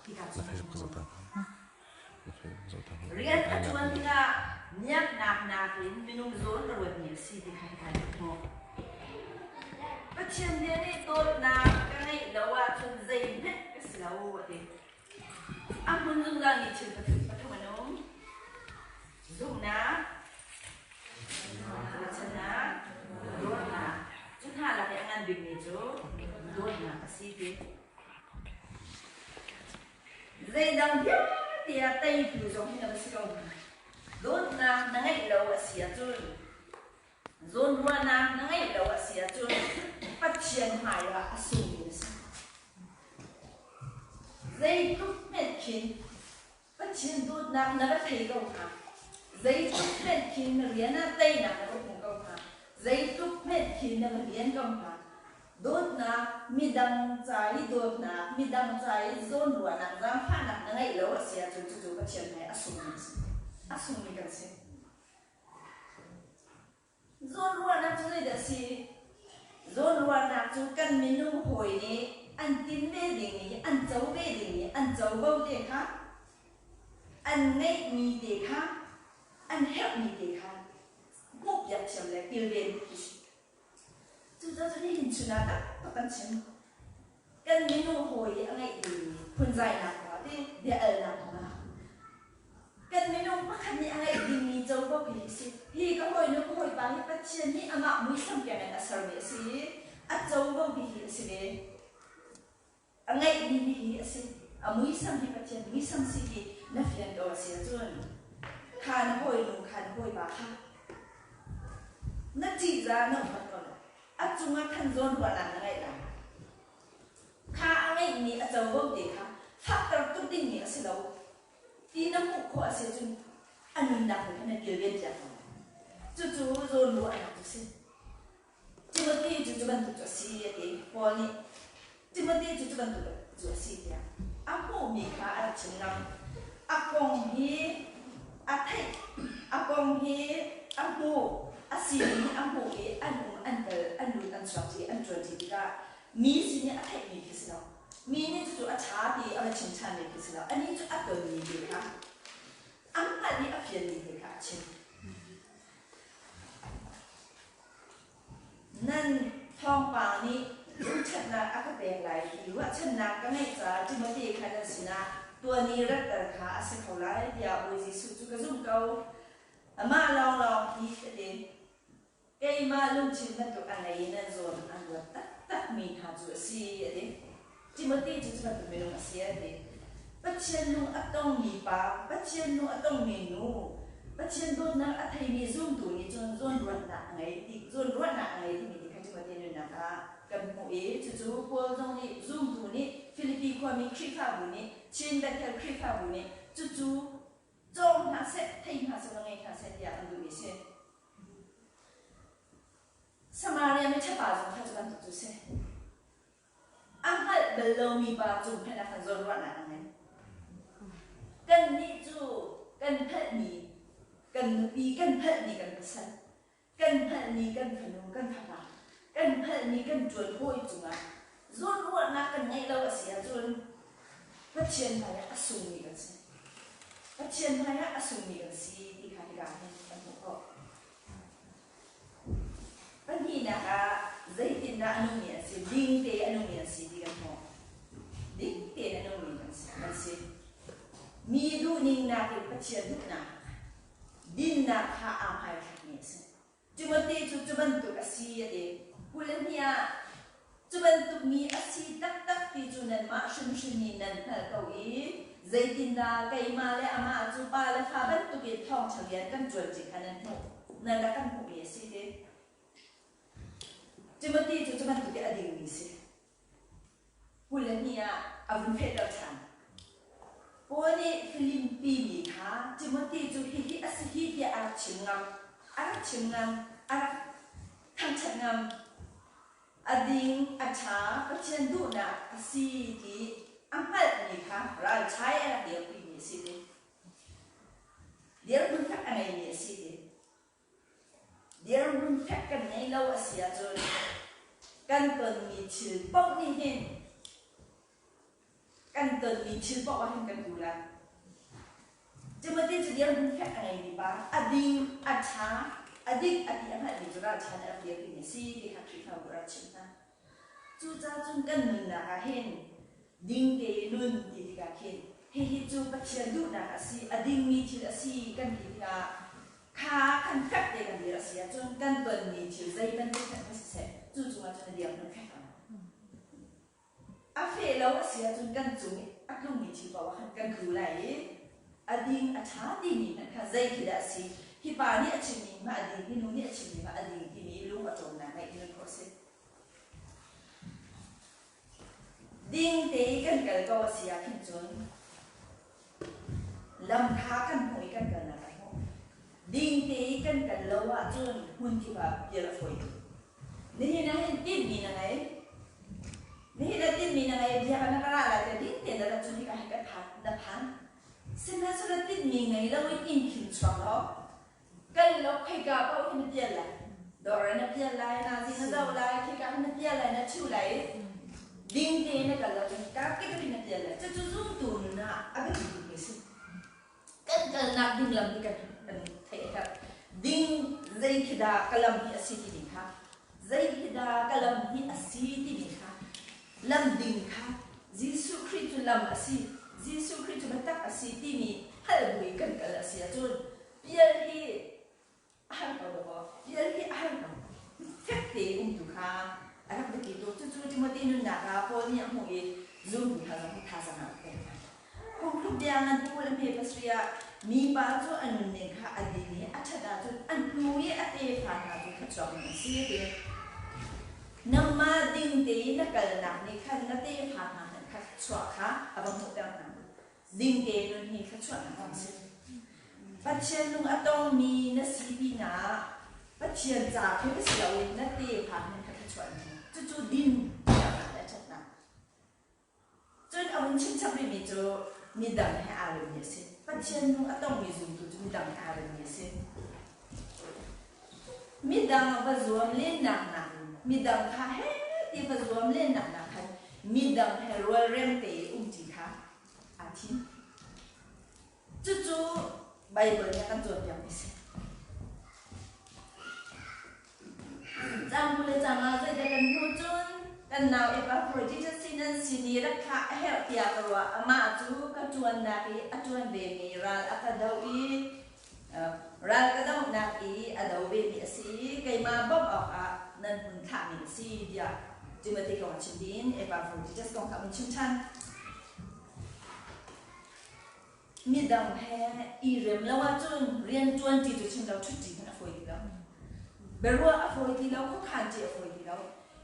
Hika cu Rian a ṭuan tikah miaknak nakin minung zawn a ruatmi a si ti kha hika nih hmuh. Pathian bia nih dawtnak ka ngeih lo ahcun zeihmanh ka si lo a ti. A hmun zungzalmi thil pathum an um. Zumhnak, ruahchannak, dawtnak. Cu hna lak i a ngan bikmi cu dawtnak a si ti. Zeidang vialte ah teitu zong hi na va si ko hnga. Dawtnak na ngeih lo a si ahcun, zawnruahnak na ngeih lo a si ahcun Pathian hmaiah a sungmi na si. Zeitluk hmenh khin Pathian dawtnak na va thei ko hnga. Zeitluk hmenh khin na rian ah teinak na va hmu ko hnga. Zeitluk hmenh khin na va lian ko hnga. Dawtnak, midang ca i dawtnak, midang ca i zawnruahnak, zaangfahnak na ngeih lo a si ahcun cucu Pathian hmai a sungmi a si. A sungmi kan si. Zawnruahnak cu zeidah a si? Zawnruahnak cu kan minung hawi nih an tin ve dingmi, an co ve dingmi, an covo te kha, an ngeihmi te kha, an herhmi te kha hmuhpiak thiam le kilven ti si. Cucaah cun nihin chun ah taktak kan chim. Kan minung hawi i a ngeih dingmi phunzainak kong ah ti bia alnak kong ah kan minung pakhat nih a ngeih dingmi covo hi a si. Hi ka hawinu ka hawipa hi Pathian nih amah muisam keng in a sermi a si i a covo hi hi a si ve. A ngeihmi hihi a si. A muisam hi Pathian muisam si ti na fian ko a si ahcun kha na hawinu kha na hawipa kha na ṭihzah na upat ko lai. A cungah khan zawnruahnak na ngeih lai. Kha a ngeihmi a covo te kha fakter tuk dingmi a si lo ti na hmuh khawh a si ahcun a nunnak nih khan na kilven piak ko lai. Cucu zawnruahnak cu a si. Timothy cu cu bantuk cu a si a ti. Paul nih Timothy cu cu bantuk cu a si tiah a hmuhmi kha a rak chim ngam. A kong hi a theih, a kong hi a hmuh, a sining hi a hmuh i an um, an kal, an lut, an chuak ṭi, an ṭuan ṭi tikah mi sin i a theihmi khi si lo. Mi nih cucu a ṭha ti a va chim ṭhanmi khi si lo. Anih cu a tonmi te kha a hngalh i a fianmi te kha a chim. Nan thawngpang nih lungṭhatnak a ka pek lai ti ruahchannak ka ngeih caah Timote kha nan sinah tuan i ratter kha a si kho lai tiah Bawi Jesuh cu ka zumh ko. Amah lawnglawng hi ka ti. Keimah lungthin bantuk a ngei i nan zawn an ruat taktakmi hna cu a si, a ti. Timote cu cu bantuk minung a si, a ti. Pathian lung a tongmi pa, Pathian lung a tongmi nu, Pathian dawtnak a theimi zumtu nih cun zawnruatnak a ngei ti zawnruahnak a ngei timi ti kha Timote nunnak ah kan hmuh i cucu Paul zong nih zumtu nih Filipi khuami Khrihfabu nih Chin Bethel Khrihfabu nih cucu cawng hna seh, thei hna seh, ngei hna seh tiah an duhmi a si. Samaria miṭhapa zong kha cu bantuk cu a si. A hngalh bal lomi pa cung hmanh ah khan zawnruahnak a ngei. Kannih cu kan hngalhmi kan nupi, kan hngalhmi kan pasal, kan hngalhmi kan fanu, kan fapa, kan hngalhmi kan ṭuan hawi cungah zawnruahnak kan ngeih lo a si ahcun Pathian hmaiah a sungmi kan si. Pathian hmaiah a sungmi kan si ti kha hika hin kan hmuh khawh. Pahnihnak ah zeitindah a nungmi an si, ding te a nungmi an si ti kan hmuh. Ding tein a nungmi kan si. Mi duhning nakin Pathian duhnak, dinnak kha aa hmaithlakmi a si. Timote cu cu bantuk a si a ti. 22 ah cu bantuk mi a si taktak ti cu nanmah hrimhrim nih nan hngalh ko i zeitindah keimah le amah cu pa le fa bantukin thawngṭha rian kan ṭuanṭi kha nan hmuh, nan rak kan hmuhmi a si ti. Timothy cu cu bantuk i a dingmi si. 22 ah a vun fehter ṭhan. Paul nih Filipi mi kha Timothy cu hihi a si hi tiah a rak chim ngam, a rak chim ngam, a rak thangṭhat ngam. A ding, a ṭha, Pathian duhnak a si ti a hngalhmi kha ralchai a rak dirpimi a si ti. Dirhmun fek a ngeimi a si ti. Dirhmun fek kan ngei lo a si ahcun kan tonmi thil paoh nih hin Kan tonmi thil paoh ah hin kan tlu lai. Timothy cu dirhmun fek a ngeimi pa, a ding, a ṭha, a dik a ti a hngalhmi cu ralṭha nih a rak dirpimi a si ti kha Khrihfabu a rak chimh hna. Cucaah cun kan nunnak ah hin ding tein nun ti tikah khin hihi cu Pathian duhnak a si, a dingmi thil a si kan ti tikah kha kan fek te kan dir a si ahcun kan tonmi thil zei bantuk hmanh kha siseh cu cungah cun a dirhmun fek ang. A feh lo a si ahcun kan cung i a tlungmi thil paoh ah khan kan tlu lai i a ding a ṭha timi hmanh kha zei khi dah a si, hi pa nih a chimmi mah a ding, hi nu nih a chimmi mah a ding timi lung a ṭawmnak ngeih in nun khawh a si. Ding te i kan kal ko a si ah khin cun lam kha kan hmuh i kan kalnak a hmuh. Ding te i kan kal lo ahcun hmun kip ah pial a fawi tuk. Nihin ah hin tinhmi na ngei. Nihin ah tinhmi na ngei bia na ka ra lai tiah ding tein na rat cu hika hin kan phan na phan. Sihmanhsehlaw tinhmi ngei loin inn khin chuak law kal law khoika paoh hi na pial lai. Dawr ah na pial lai, nazi na zoh lai, khika hin na pial lai, na ṭhiu lai i ding tein na kal lo cun ka kip hin na pial lai. Cucu zumtu nun ah a biapi tukmi a si. Kan kalnak ding lam hi kan kan theih a herh. Ding zei khi dah ka lam hi a si timi kha, zei khi dah ka lam hi a si timi kha, lam ding kha Jesuh Khrih cu lam a si, Jesuh Khrih cu biatak a si timi hngalh bu i kan kal a si ahcun pial hi a har ko dawkaw pial hi a har ko. Fek tein umtu kha a rak biapi tuk. Cucu Timothy nunnak ah Paul nih a hmuh i zumtu hna zong hi thazaang a rak pek hna. Phungthluk bia ngan 20 le hme pasarih ah mipa cu a nunning kha a din i a ṭhat ahcun a hnu i a tefa hna cu thluachuakmi an si a ti. Nangmah ding tein na kalnak nih khan na tefa hna hmanh kha thluachuah kha a va hmuhter hna. Ding tein nun hi thluachuahnak a si. Pathian lung a tongmi na si pinah Pathian ca khi va si loin na tefa hmanh kha thluachuah an hmu. Cucu din thiamnak le ṭhatnak. Cun a hun chimchap rihmi cu midang he aa remmi a si. Pathian lung a tongmi zumtu cu midang he aa remmi a si. Midang va zuam lennak nakin midang kha he ti va zuam lennak nakkhan midang he rualrem te i umṭi kha aa thim. Cucu Baibal nih a kan cawnpiakmi a si. Caang 20 le caang ah zeidah kan hmuh cun kan nau Epaphroditus hi nan sin i rak thlah a herh tiah ka ruah. Amah cu ka ṭuannak i a ṭuan vemi ral a ka doh i ral ka dohnak i a do vemi a si i keimah bawmh awkah nan hun thlahmi a si tiah Timothy kong a chim dih in Epaphroditus kong kha a hun chim ṭhan. Midang he i rem lo ahcun rianṭuanṭi cu chim lo ṭhutṭi hmanh a fawi ti lo. Biaruah a fawi ti lo, khuakhanṭi a fawi ti lo.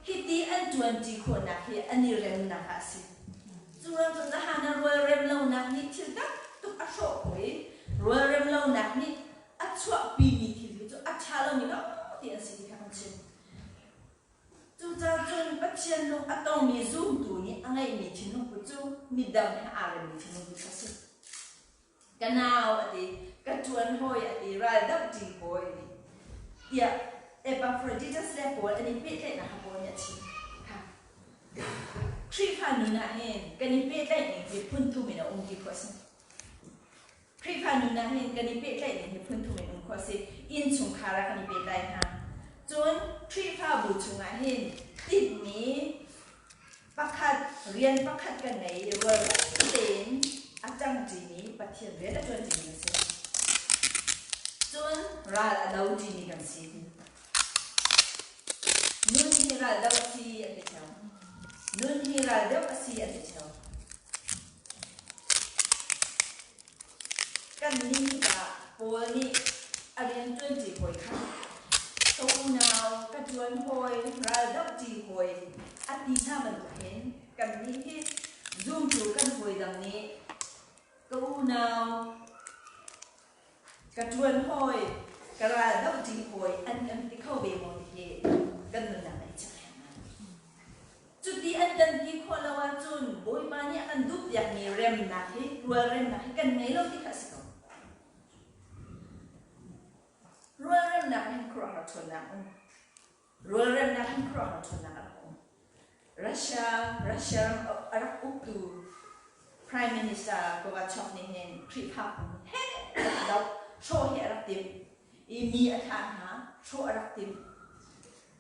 Hiti an ṭuanṭi khawhnak hi an i remnak ah a si. Cu ruang cun zahan ah rualrem lonak nih thil tamtuk a hrawh khawh i rualrem lonak nih a chuahpimi thil hi cu a ṭha lomi lawngte an si ti kha kan chim. Cucaah cun Pathian lung a tongmi zumtu nih a ngeihmi thinlungput cu midang he aa remmi thinlungput kha a si. Ka nau a ti, ka ṭuan hawi a ti, ral dohṭi hawi a ti. Tiah Epaphroditus le Paul an i pehtlaihnak kha Paul nih a chim. Kha. Khrihfa nun ah hin kan i pehtlaih ning hi phun thum in a um ti khawh a si. Khrihfa nun ah hin kan i pehtlaih ning hi phun thum in um khawh a si. Innchungkhar ah kan i pehtlai hna. Cun Khrihfabu chungah hin tinhmi pakhat, rian pakhat kan ngei i rualrem tein a ṭangṭimi Pathian rian a ṭuanṭimi kan si. Cun ral a doṭimi kan si. Nun hi ral do a si an ti ṭheo. Nun hi ral deuh a si an ti ṭheo. Kannih ah Paul nih a rianṭuanṭi hawi kha ka unau, ka ṭuan hawi, raldohṭi hawi a ti hna bantuk hin kannih hi zumtu kan hawidang nih ka unau, ka ṭuan hawi, ka raldohṭi hawi an kan ti kho ve maw ti hi kan nunnak ah i check a herh ngai. Cuti an kan ti khawh lo ahcun Bawipa nih a kan duhpiakmi remnak hi rualremnak hi kan ngei lo ti kha a si ko. Rualremnak hin khuaruahhar ṭhawnnak um. Rualremnak hin khuaruahhar ṭhawnnak a rak um. Russia, Russia ram a rak uktu. Prime Minister Gorbachev nih hin Khrihfabu he doh hrawh hi a rak timh i mi a thlah hna, hrawh a rak timh.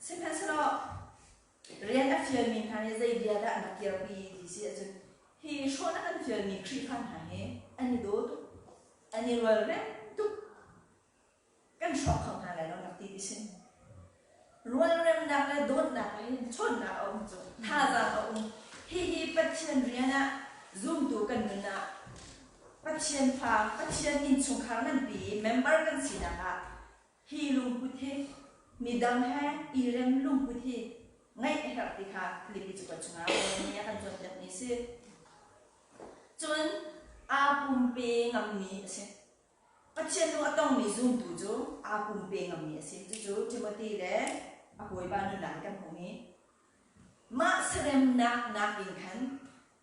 Sihmanhsehlaw rian a fialmi hna nih zei bia dah an rak kirpi ti si ahcun hi hrawhnak an fialmi Khrihfa hna hi an i daw tuk, an i rualrem tuk, kan hrawk kho hna lai lo rak ti ti si. Rualremnak le dawtnak ah hin chawnhnak a um cu, thazaang a um. Hihi Pathian rian ah zumtu kan nun ah Pathian fa, Pathian innchungkhar nganpi i member kan sinak ah hi lungput hi midang he i rem lungput hi ngeih a herh ti kha Filipi cakuat chungah Paul nih a kan cawnpiakmi a si. Cun aa pumpe ngammi a si. Pathian lung a tongmi zumtu cu aa pumpe ngammi a si. Cucu Timothy le a hawipa nunnak in kan hmuhmi. Mah seremnak nakin khan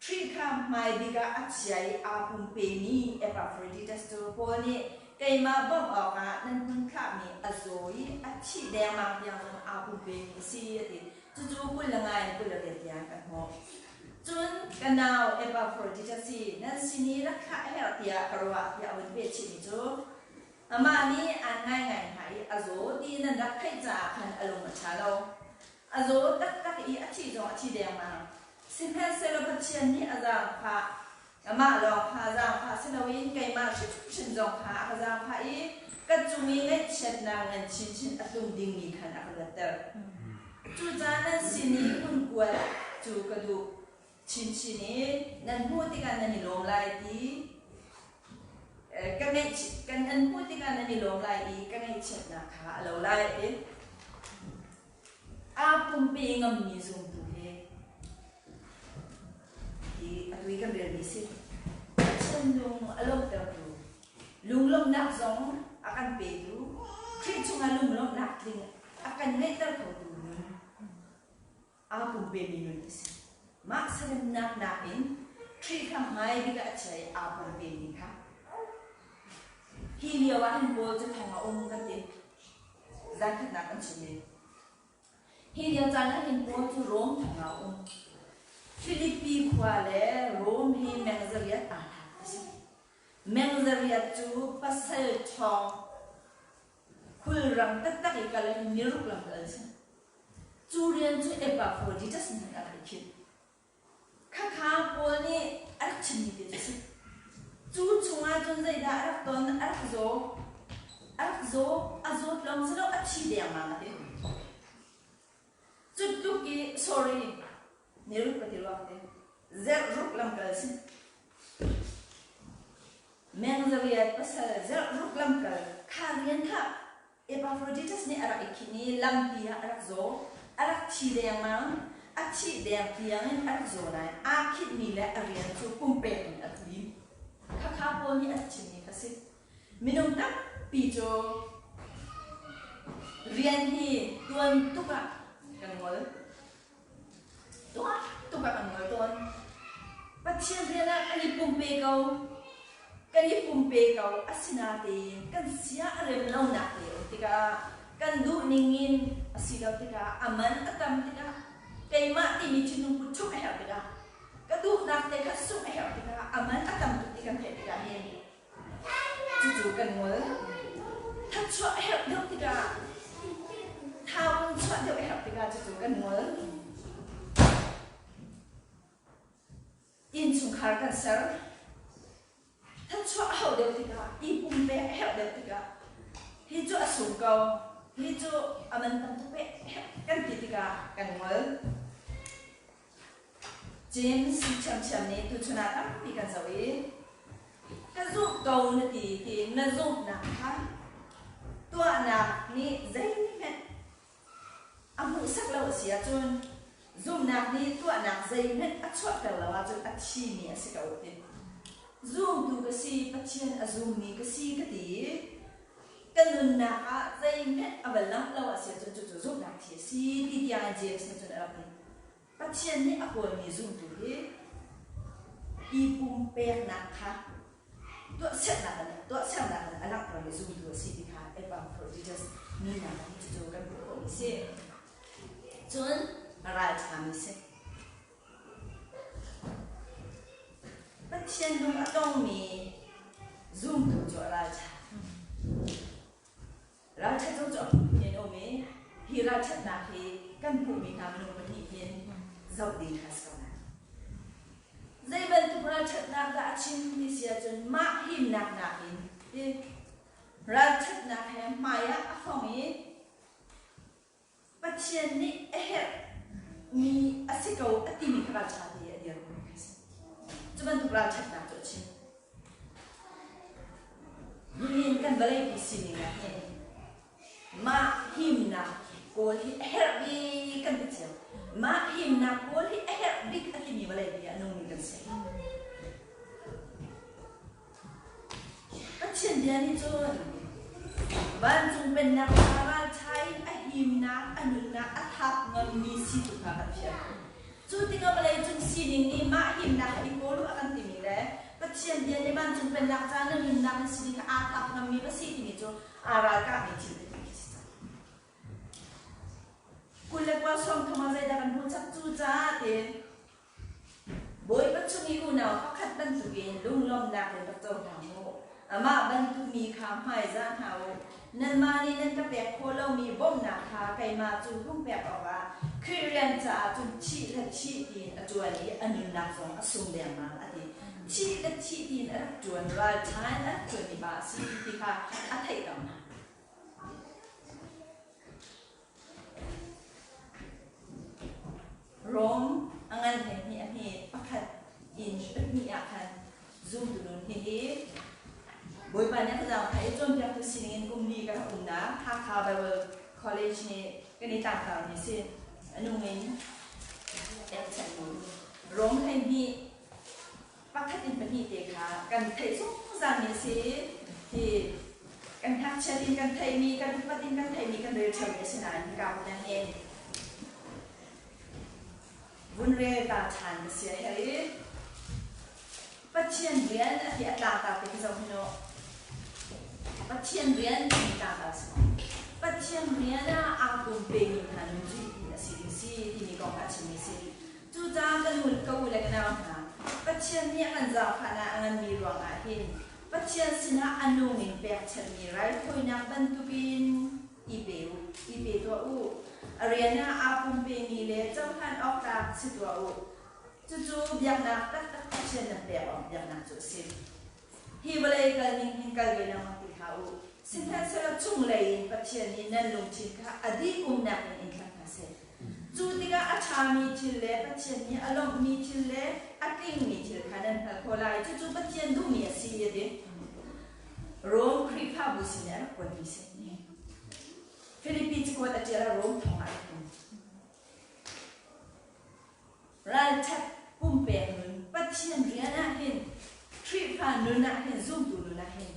Khrih kha hmaibik ah a chia i aa pumpemi Epaphroditus cu Paul nih keimah bawmh awkah nan hun thlahmi a zaw i a thih dengmang tiang zong aa pumpemi a si a ti. Cucu 25 in 28 tiang kan hmuh. Cun ka nau Epaphroditus hi nan sin i rak thlah a herh tiah ka ruah tiah a vun pehchihmi cu amah nih aan ngaingai hna i a zaw ti nan rak theih caah khan a lung a ṭha lo. A zaw taktak i a thih zong a thi dengmang. Sihmanhsehlaw Pathian nih a zaangfah. Amah lawng kha zaangfah si loin keimah hrimhrim zong kha a ka zaangfah i ka cung i ngaihchiatnak ngan chinchin a tlung dingmi khan a ka luatter. Cucaah nan sin i hmunkuat cu ka duh chinchin i nan hmuh tikah nan i lawm lai ti ka ngaih kan nan hmuh tikah nan i lawm lai i ka ngaihchiatnak kha a lo lai a ti. Aa pumpe ngammi zumtu hi hi atu i kan relmi si. Pathian lung a lawmhtertu, lunglawmhnak zong a kan petu, Khrih chungah lunglawmhnak tling a kan ngeihter khotu nun, aa pumpemi nun a si. Mah seremnak nakin Khrih kha hmai bik ah a chia i aa pumpemi kha. Hi lio ah hin Paul cu thong a um kan ti. Zankhatnak an chim i hi lio caan ah hin Paul cu Rom thong ah a um. Filipi khua le Rom hi meng zariat aa hlat a si. Meng zariat cu pasal ṭhawng khulrang taktak i kal in niruk lam kal a si. Cu rian cu Epaphroditus nih a rak i khinh. Khakha Paul nih a rak chimmi te cu a si. Cu chungah cun zeidah a rak ton? A rak zaw. A rak zaw. A zawt lawng si lo, a thi dengmang a ti. Cu tluk i, sorry, niruk ka ti rua ka ti. Zerh ruk lamkal a si. Meng zariat pasal zerh ruk lamkal kha rian kha Epaphroditus nih a rak i khinh i lampi ah a rak zaw. A rak thi dengmang. A thih deng tiangin a rak zaw nain aa khinhmi le a rian cu pumpek in a tli. Khakha Paul nih a chimmi kha si. Minung tampi cu rian hi tuan tuk ah kan ngol. Tuah tuk ah kan ngol tawn. Pathian rian ah kan i pumpe ko. Kan i pumpe ko. Asinain kan sia a rem lonak te um tikah kan duh ning in a si lo tikah a man a tam tikah keimah timi thinlung put ṭhumh a herh tikah ka duhnak te kha sungh a herh tikah a man a tam tuk ti kan theih tikah hin Cucu kan ngol. Thatchuah a herh deuh tikah thaung chuah deuh a herh tikah cucu kan ngol. Innchungkhar kan ser. Thatchuah a hauh deuh tikah, i pumpek a herh deuh tikah, hi cu a sung ko, hi cu a man tam tuk kan ti tikah kan ngol. James ṭhiamṭhiam nih tuchun ah tampi kan zoh i ka zumh ko na ti tiin na zumhnak kha tuahnak nih zeihmanh a hmuhsak lo a si ahcun zumhnak nih tuahnak zeihmanh a chuahter lo ahcun a thimi a si ko a ti. Zumtu ka si, Pathian a zummi ka si ka ti i ka nunnak ah zeihmanh a va langh lo a si ahcun cucu zumhnak thi a si ti tiang in James nih cun a rak ti. Pathian nih a kawlmi zumtu hi i pumpeknak kha tuahsernak in tuahsernak in a langhtermi zumtu a si ti kha Epaphroditus nunnak in cucu kan hmuh khawhmi a si. Cun ralṭhami si. Pathian lung a tongmi zumtu cu a ralṭha. Ralṭhat zong cu a phunphun in a um i hi ralṭhatnak hi kan hmuhmi hna minung pahnih hin zoh ding kha a si ko lai. Zei bantuk ralṭhatnak dah a chim ti si ahcun mah himnak nakin hi ralṭhatnak he hmai ah a fong i Pathian nih a herhmi a si ko a timi kha ralṭha te a dir komi kha a si. Cu bantuk ralṭhatnak cu a chim. Nihin kan vawleipi sining ah hin mah himnak kawl hi a herh bik kan ti cio. Mah himnak kawl hi a herh bik a timi vawleipi ah a nungmi kan si. Pathian bia nih cun vancung pennak kha ralṭha in a himnak, a nunnak a thap ngammi si tu kha kan fial. Cu tikah vawleicung sining nih mah himnak kha i kawl u a kan timi le Pathian bia nih vancung pennak ca na nunnak na sining kha aa thap ngammi va si timi cu aa ralkahmi thil biapi khi si cang. 29 30 ah zeidah kan hmuh chap cu caah tiin Bawipa chung i unau pakhat bantukin lunglawmhnak in rak cohlang u. Amah bantuk mi kha hmaizah hna u. Nanmah nih nan ka pek khawh lomi bawmhnak kha keimah cu hung pek awkah Khrih rian caah cun thih le thih tiin a ṭuan i a nunnak zong a sung dengmang a ti. Thih le thih tiin a rak ṭuan, ralṭha in a rak ṭuanmi pa a si ti kha a theih ko hna. Rom a ngan he hnih a hnih pakhat in pahnih ah khan zumtu nun hihi Bawipa nih a ka zaang kha i cawnpiaktu sining in kum li ka rak umnak Hakha Bible College nih kan i tlangtarmi a si. A nung in pekchanhmi Rom 12 pakhat in pahnih te kha kan theih zungzalmi a si i hi kan ngakchiat in kan theihmi kan upat in kan theihmi kan rel ṭheumi a si nain hika hmun ah hin vun rel ta ṭhan ka si a herh i Pathian rian a ti a tlangtar te khi zoh hin u. Pathian rian timi tlangtar a si. Pathian rian ah aa pumpemi hna nun cu hitin a si ding si timi kong kha a chimmi a si. Cucaah ka nu ka u le ka nau hna, Pathian nih a kan zaangfahnak a nganmi ruangah hin Pathian sinah a nung in pekchanhmi raithawinak bantukin i pe u, i pe tuah u. A rian ah aa pumpemi le cohlan awk tlak si tuah u. Cucu biaknak taktak Pathian nan pek awk biaknak cu a si. Hi vawlei kalning hin kal ve lengmang ti hlah u. Sihmanhsehlaw chunglei in Pathian nih nan lungthin kha a dih umnak in in thlak hna seh. Cu tikah a ṭhami thil le Pathian nih a lawmhmi thil le a tlingmi thil kha nan hngalh khawh lai. Cucu Pathian duhmi a si, a ti. Rom Khrihfabu sin i a rak kuatmi a si. Filipi cakuat a ṭial ah Rom thong ah a rak um. Ralṭhat pumpek nun, Pathian rian ah hin, Khrihfa nun ah hin, zumtu nun ah hin,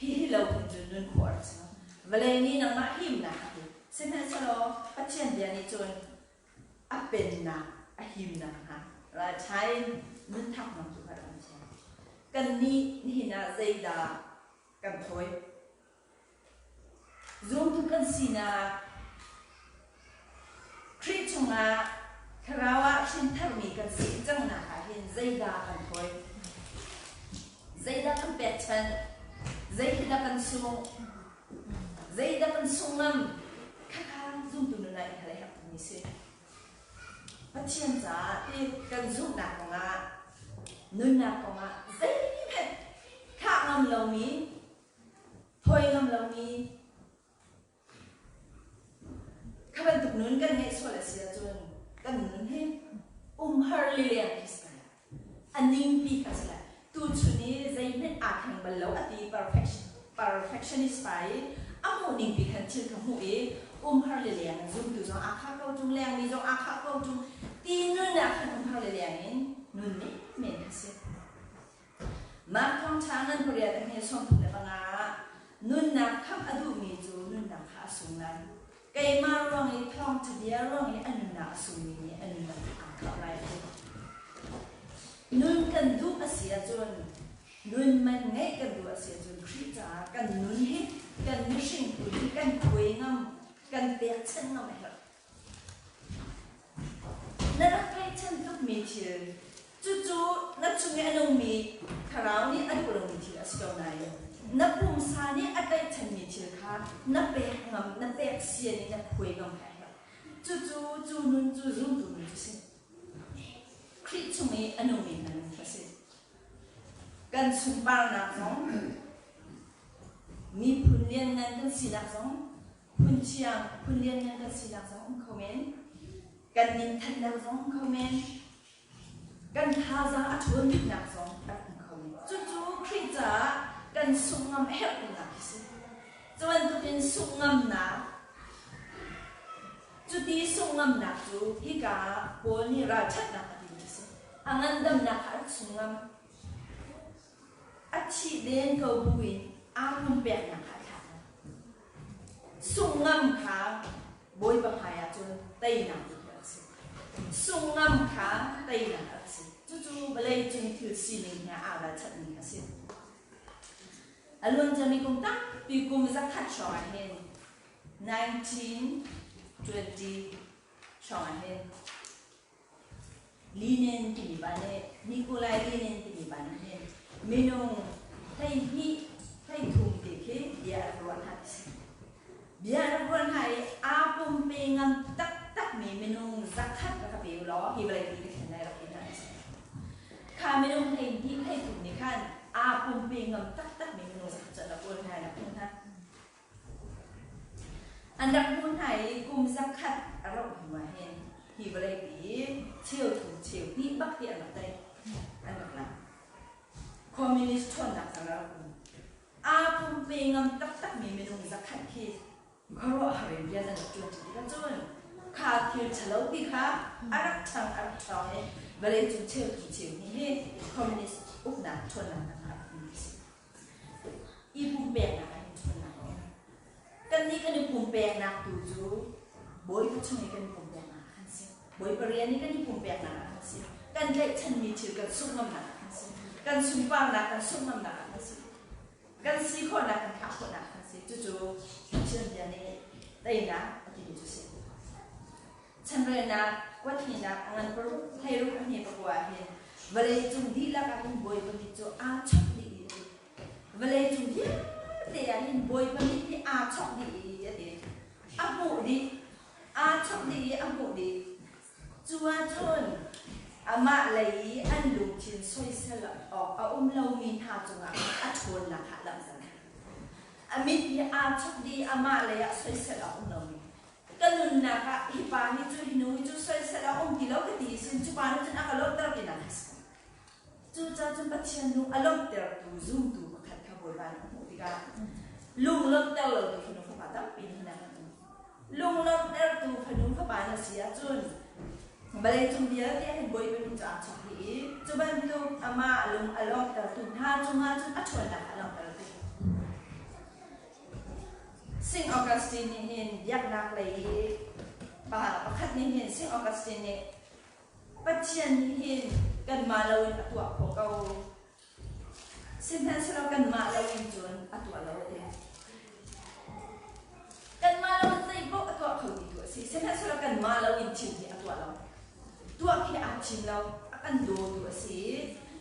hihi lo hin cun nun khawh a rak si lo. Vawlei nih nangmah himnak a ti. Sihmanhsehlaw Pathian bia nih cun a pennak, a himnak hnga ralṭha in nun thaknak cu kha rak an thiam. Kannih nihin ah zeidah kan thawi? Zumtu kan sinak Khrih chungah thlarau ah hrintharmi kan si cangnak ah hin zeidah kan thawi? Zeidah kan pekchanh? Zeidah kan sung? Zeidah kan sung ngam? Khakha zumtu nun ah i hal a herh tukmi si. Pathian caah ti kan zumhnak kongah nunnak kongah zeihmanh thlah ngam lomi Thawi ngam lomi kha bantuk nun kan ngeih sual a si ahcun kan nun hi umhar lileng khi si lai. A ningpi kha si lai. Tuchun i zeihmanh aa thleng bal lo a ti perfectionist pa i a hmuh ningpi khan thil kha hmuh i umhar lileng in zumtu zong aa khah ko ṭung, lengmi zong aa khah ko ṭung ti nun ah khan umhar lileng in nun menmen kha si. Mah thawngṭha ngan pariat a hme 35 ah nunnak khamh a duhmi cu nunnak kha a sung lai. Keimah ruang i thawngṭha bia ruang i a nunnak a sungmi nih a nunnak kha aa khamh lai ti. Nun kan duh a si ahcun, nun man ngeih kan duh a si ahcun Khrih caah kan nun hi kan mihring phun hi kan khuai ngam, kan pekchanh ngam a herh. Na rak tlaihchan tukmi thil. Cucu na chung i a nungmi thlarau nih a duh lomi thil a si ko nain na pumsa nih a tlaihchanmi thil kha na pek ngam, na pek sian i na khuai ngam kha a herh. Cucu cu nun cu zumtu nun cu si. Khrih chung i a nungmi hna nun kha si. Kan sunparnak zong, miphun lianngan kan sinak zong, phun thiang, phun lianngan kan sinak zong um kho men. Kan minthannak zong um kho men. Kan thazaang a ṭhawn biknak zong rak um kho men. Cucu Khrih caah kan sungh ngam a herh tinak khi si. Cu bantukin sungh ngamnak Cuti sungh ngamnak cu hika ah Paul nih ralṭhatnak a timi a si. A ngandamnak kha a rak sung ngam. A thih len ko buin aa pumpeknak kha a thlah ngam. Sungh ngam kha Bawipa hmai ah cun teinak tu khi a si. Sungh ngam kha teinak a si. Cucu vawleicung thil sining he aa ralchanhmi a si. A luanciami kum tampi kum zakhat hrawng ah hin 1920 hrawng ah hin Linen timi pa nih Nikolai Linen timi pa nih hin minung 12 13 te khi bia a rak ruah hna ti si. Bia a rak ruah hna i aa pumpe ngam taktakmi minung zakhat rak ka pe u law hi vawlei pi ka thlen lai rak ti hna ti si. Kha minung 12 13 nih khan aa pumpe ngam taktakmi minung zakhat cu an rak kawl hna i an rak hmuh hna. An rak hmuh hna i kum zakhat a rauh hnu ah hin hi vawleipi hi cheuthum cheuhnih bak hi an rak tei, an rak lak. Communist ṭhawnnak cang a rak um. Aa pumpe ngam taktakmi minung zakhat khi khuaruahhar in rian an rak ṭuan ṭi tikah cun kha thil ṭhalo pi kha a rak ṭhang a rak ṭhawng i vawleicung cheuthum cheuhnih hi communist uknak ṭhawnnak hna kha a rak um ti si. I pumpeknak ah hin ṭhawnnak a um. Kannih kan i pumpeknak tu cu Bawipa chung i kan i pumpeknak ah khan si. Bawipa rian i kan i pumpeknak ah khan si. Kan tlaihchanmi thil kan sungh ngamnak ah khan si. Kan sunparnak kan sungh ngamnak ah khan si. Kan si khawhnak kan thah khawhnak ah khan si. Cucu Pathian bia nih teinak a timi cu si. Chanrelnak kuathnihnak a ngan paruk 16 a hme pakua ah hin vawleicung dihlak ah hin Bawipa mit cu aa chok dih i a ti. Vawleicung vialte ah hin Bawipa mit hi aa chok dih i a ti. A hmuh dih. Aa chok dih i a hmuh dih. Cu ahcun amah lei i an lungthin soisel awk a um lomi hna cungah a ṭhawnnak kha a langhter. A mit hi aa chok dih i amah lei ah soisel awk um lomi. Ka nunnak ah hi pa nih cu hi nu hi cu soisel a um ti lo ka ti sin cu pa nih cun a ka lawmhter tinak a si. Cucaah cun Pathian lung a lawmhtertu zumtu pakhat kha Bawipa nih a hmuh tikah lung lawmhter lotu fanu fapa tampi nih hin a kan um. Lung lawmhtertu fanu fapa na si ahcun vawleicung vialte hin Bawipa min cu aa chawk dih i cu bantuk amah lung a lawmhtertu hna cungah cun a ṭhawnnak a langhtertu. Saint Augustine nih hin biaknak lei i pa pakhat nih hin Saint Augustine nih Pathian nih hin kanmah loin a tuah khawh ko. Sihmanhsehlaw kanmah loin cun a tuah lo a ti. Kanmah loin zeipaoh a tuah kho ti tu a si. Sihmanhsehlaw kanmah loin thil hi a tuah lo. Tuah khi aa thim lo, a kan dawtu a si i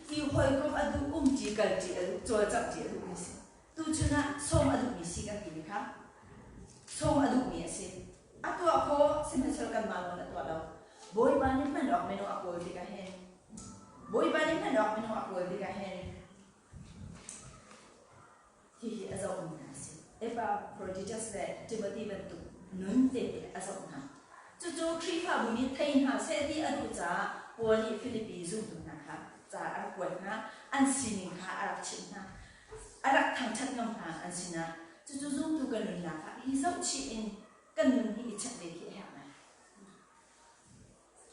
ti hawikom a duh, umṭi kalṭi a duh, cawlcangh ṭi a duhmi a si. Tuchun ah sawm a duhmi si kan timi kha sawm a duhmi a si. A tuah khawh sihmanhsehlaw kanmah lawng a tuah lo. Bawipa nih hman awk minung a kawl tikah hin Bawipa nih hman awk minung a kawl tikah hin hihi a zohmi hna a si. Epaphroditus le Timothy bantuk nun te a zoh hna. Cucu Khrihfabu nih thei hna seh ti a duh caah Paul nih Filipi zumtu hna kha ca a rak kuat hna, an sining kha a rak chimh hna. A rak thangṭhat ngam hna an sinah cucu zumtu kan nunnak ah hi zohchih in kan nun hi i check ve khi a herh ngai.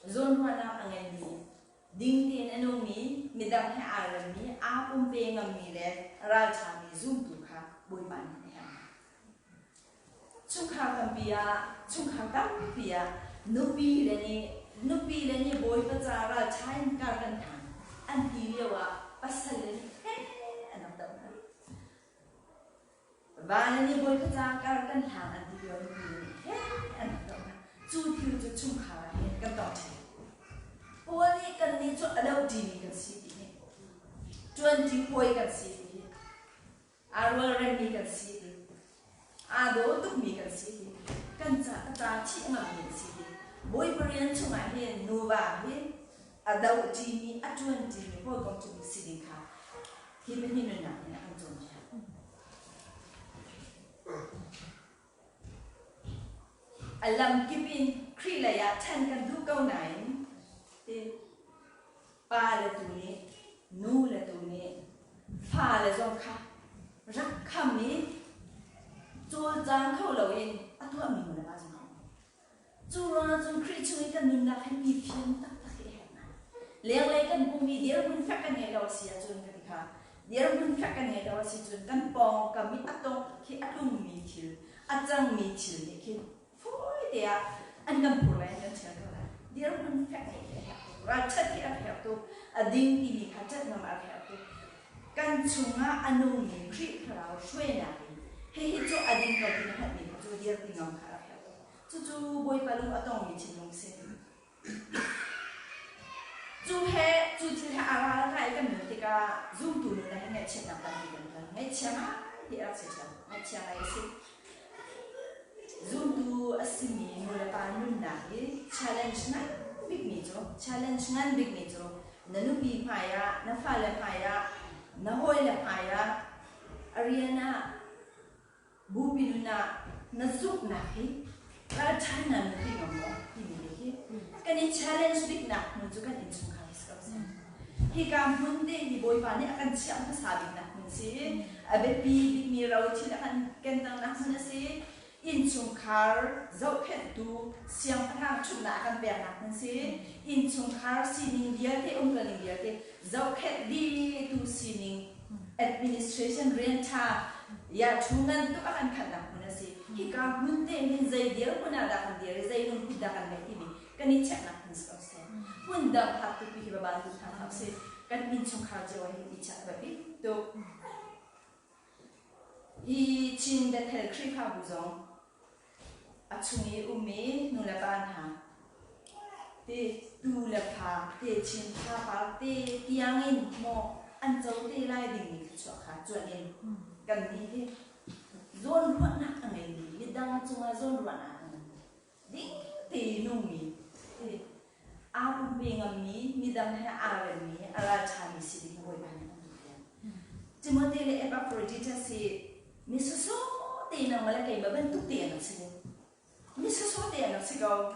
Zawnruahnak a ngeimi, ding tein a nungmi, midang he aa remmi, aa pumpe ngammi le ralṭhami zumtu kha Bawipa nih a herh hna. Chungkhar tampi ah, chungkhar tampi ah nupi le nih nupi le nih Bawipa ca ralṭha in kar kan hlan an ti lio ah pasal le nih heh an rak doh hna. Va le nih Bawipa ca kar kan hlang an ti lio nupi le nih heh an rak doh hna. Cu thil cu chungkhar ah hin kan tong ṭheo. Paul nih kannih cu a doṭimi kan si ti hi, ṭuanṭi hawi kan si ti hi, aa rualremmi kan si ti, aa daw tukmi kan si ti, kan ca a ca thih ngammi an si ti. Bawipa rian chungah hin nuva hi a doṭimi, a ṭuanṭimi, hawikom ṭhimi si ding kha hi pahnih nunnak in a kan cawnpiak. A lamkip in Khrih lei ah ṭhan kan duh ko nain pa le tu nih nu le tu nih fale zong kha rak kham i cawlcang kho loin a tuahmi nu le pa zong Cu ruangah cun Khrih chung i kan nunnak hi mi fian taktak hi a herh ngai. Lenglei kan hmuhmi dirhmun fek kan ngeih lo a si ahcun ka ti kha dirhmun fek kan ngeih lo a si cun kan pawngkam i a tongh khi a tlungmi thil, a cangmi thil nih khin fawi te ah an kan phur lai an kan ṭhial ko lai. Dirhmun fek ngeih khi a herh tuk. Ralṭhat hi a herh tuk. A ding timi kha ṭanh ngam a herh tuk. Kan chungah a nungmi Khrih Thlarau hruainak in hihi cu a ding ko ti na hngalhmi kha cu dirpi ngam kha a rak herh tuk. Cucu Bawipa lung a tongmi thinlung si. Cu he cu thil he a ralkai kan nun tikah zumtu nun ah hin ngaihchiatnak tampi kan ton. Ngaihchia ngai ti a rak si ṭheo. Ngaihchia ngai a si. Zumtu a simi nulepa nunnak hi challenge ngan bikmi cu challenge ngan bikmi cu na nupi hmai ah, na fale hmai ah, na hawile hmai ah, a rian ah Bupi nun ah na zumhnak hi ralṭha na nun ti ngam maw timi te hi kan i challenge biknak hmun cu kan innchungkhar hi si ko seh. Hika hmun te hi Bawipa nih a kan chiah hmasa biknak hmun si. A biapi bikmi ro thil a kan kentangnak hmun a si. Innchungkhar zohkhenhtu siangpahrang ṭhutnak a kan peknak hmun si. Innchungkhar sining vialte umkalning vialte zohkhenh dihtu sining administration rian ṭha ya ṭhu ngan tuk a kan khannak hmun a si. Hika hmun te hin zei dirhmun ah dah kan dir i zei lungput dah kan ngeih timi kan i checknak hmun si ko seh. Hmun dang phak tupi hi ba tu hna hlah usih. Kan innchungkhar cio ah hin i check a biapi tuk. Hi Chin Bethel Khrihfabu zong A chung i ummi nulepa hna te tu le fa te chin thlapar te tiangin maw an co te lai dingmi thluachuah kha cuanh in kannih hi zawnruahnak a ngeimi midang cungah zawnruahnak a ngeimi ding te nungmi te aa pumpe ngammi midang he aa remmi a ralṭhami si ding hi Bawipa nih an duh piak. Timote le Epaphroditus hi mi sawsawh te nangmah le keimah bantuk te an rak si ko. Mi sawsawh te an rak si ko.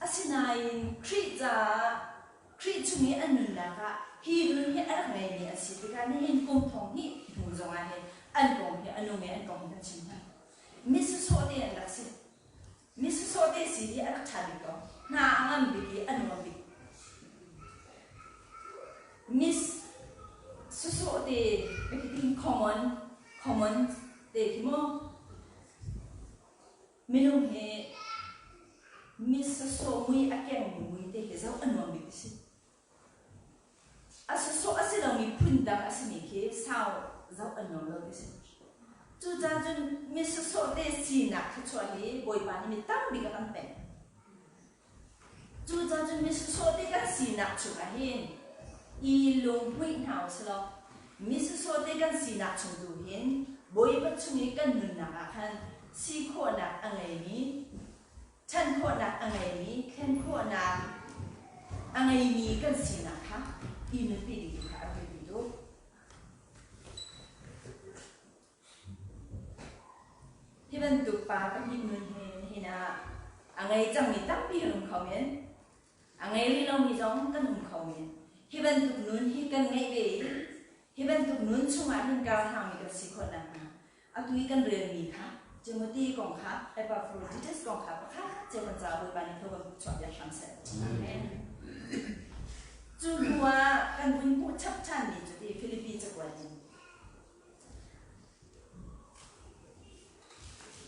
Asinain Khrih caah Khrih chung i an nunnak ah hi nun hi a rak ngeimi an si tikah nihin kum thong hnih hnu zongah hin an kong hi a nung i an kong hi kan chim hna. Mi sawsawh te an rak si. Mi sawsawh te si hi a rak ṭha bik ko. Hna a ngam bik i a nuam bik. Miss sawsawh te ka common common te khi mu. Minung hi miss sawsawh mui a kengmi mui te hi zoh a nuam bik a si. A sawsawh a si lomi phundang a simi khi sau zoh an nuam lo ti si. Cucaah cun mi sawsawh te sinak thluachuah hi Bawipa nih mi tam bik a kan pek. Cucaah cun mi sawsawh te kan sinak chungah hin i lunghmuih hna u sih law mi sawsawh te kan sinak chung tu hin Bawipa chung i kan nunnak ah khan si khawhnak a ngeimi Ṭhan khawhnak a ngeimi, thlen khawhnak a ngeimi kan sinak kha i nunpi ding tu kha a biapi tuk. Hi bantuk pa pahnih nun hi nihin ah a ngei cangmi tampi kan um kho men. A ngei rih lomi zong kan um kho men. Hi bantuk nun hi kan ngeih ve i hi bantuk nun chungah hin karhlangmi kan si khawh nakhnga Atu i kan relmi kha Timothy kong kha Epaphroditus kong kha pakhat cio kan caah Bawipa nih thaw kan chuahpiak hram seh. Amen. Cu hnu ah kan vun hmuh chap ṭhanmi cu ti Filipi cakuat in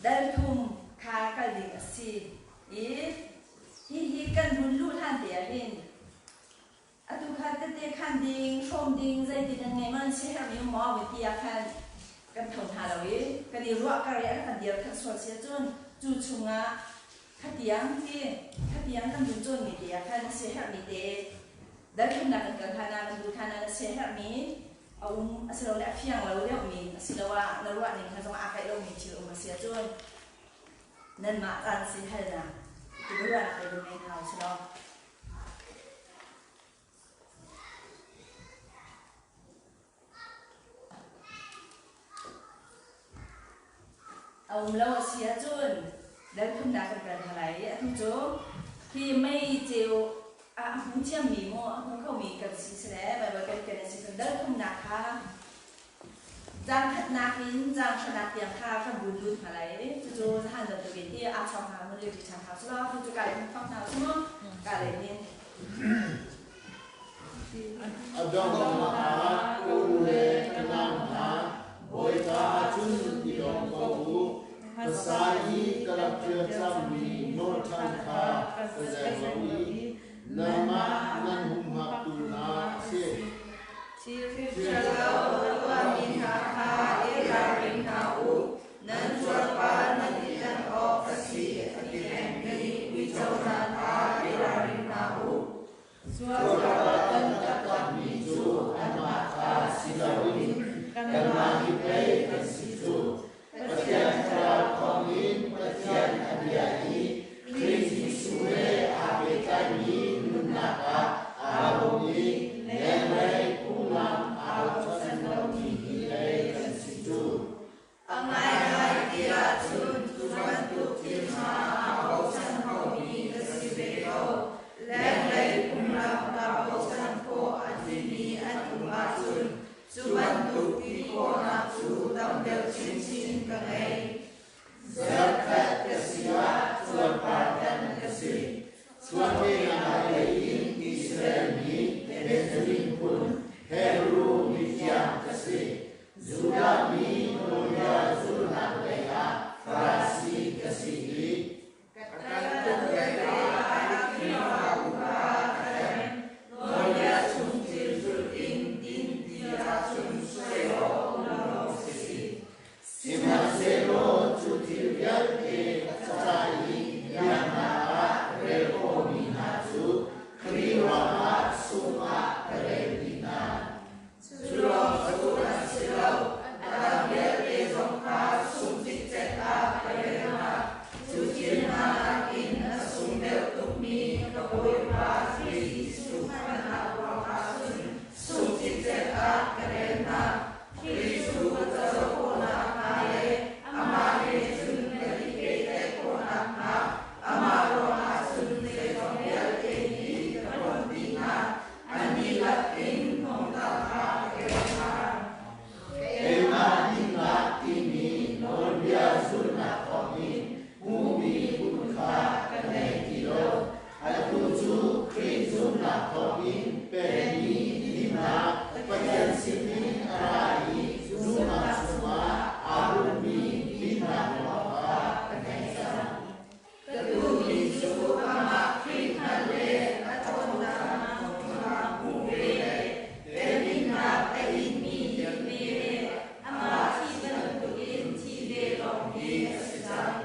dal thum kha kal ding a si i hihi kan vun luh hlan te ah hin Atu kha tete khan ding, hrawm ding zeitin nan ngei man siaherhmi um maw ti ah khan kan tho hna lo i kan i ruah kar i an kan dir khan sual si ahcun cu chungah Khatiang ti khatiang kan vun cawnmi te ah khan a siaherhmi te dalthumnak kan kal hlan ah kan lut hlan ah na siaherhmi a um asilole a fiang lo deuhmi asiloah na ruahning kha zong aa kaih lomi thil um a si ahcun nanmah caan si halnak ti ruahnak te vun ngei hna usih law. A um lo a si ahcun lalphunnak kan kal hna lai i atu cu hi mei ceu a hmu thiammi maw a hmu khomi kan si sile Baibal kan ken a si cun dalphunnak kha caang khatnak in caang hranak tiang kha kan vun lut hna lai i cucu zahan bantukin hi aa chawng hna mun le ṭi ṭhan hna sulaw atu cu ka lei hun fak hna usih mu ka lei hin. A donghnak ah ka u le ka nau hna, Bawipa cun i lawm ko u. Hmasa i ka rak ṭial cangmi nawlṭhan kha ka zeng lo i nangmah nan humhaktu hna a si. Thil ṭhalo a tuahmi hna kha i ralring hna u. Nan cuarpar nan i tan awk a si a ti pengmi uico hna kha i ralring hna u. Cuarpar tan taktakmi cu anmah kha si loin kanmah hi pei kan si cu. Pathian Thlarau thawngin Pathian a bia i Khrih Jesuh he aa pehtlaimi nunnak ah aa lawm i lenglei phunglam aa bochan lomi hi pei kan si cu. A ngaingai ti ahcun cu bantuk thil hna aa bochan khomi ka si ve ko. Lenglei phunglam kaa bochan khawh a timi an um ahcun cu bantuk ti khawhnak cu tam deuh chinchin ka ngei. Zarhkhat ka si ah cuarpar tan ka si. Chuahkehnak lei in Israel mi Benjamin phun Hebru mithiang ka si. Judah mi nawlbia zulhnak lei ah Farasi ka si i Ka kal tuk lei ah Khrihfabu kha ka rem. Nawlbia chung thil zulh in din ti ahcun soi awk um lo ka si. Sihmanhsehlaw cu thil vialte a ca i biaknak ah rel khawhmi hna cu Khrih ruangah sungh ah ka rel dih hna. Cu lawng cu an si lo, a dang vialte zong kha sung cikcek ah ka rel hna. Cu thil hna nakin a sung deuh tukmi ka Bawipa Khrih Jesuh hngalhnak ruangah cun sung cikcek ah ka rel hna. Khrih cu ka co khawh nakhnga le amah he cun kan i pehtlaih khawh nakhnga amah ruangah cun zeizong vialte hi ka ṭuan dih hna. An dihlak in thongtla kha a keuh hna. Keimah dinnak timi nawlbia zulhnak thawngin hmuhmi phun kha ka ngei ti lo. Atu cu Khrih zumhnak thawngin pekmi dinnak Pathian sinin a ra i zumhnak chungah aa bummi dinnak lawng kha ka ngei cang. Ka duhmi cu amah Khrih hngalh le a ṭhawnnak kha hmuh ve le temhinnak a inmi nih ve le amah thi bantukin thi ve lawng hi a si cang.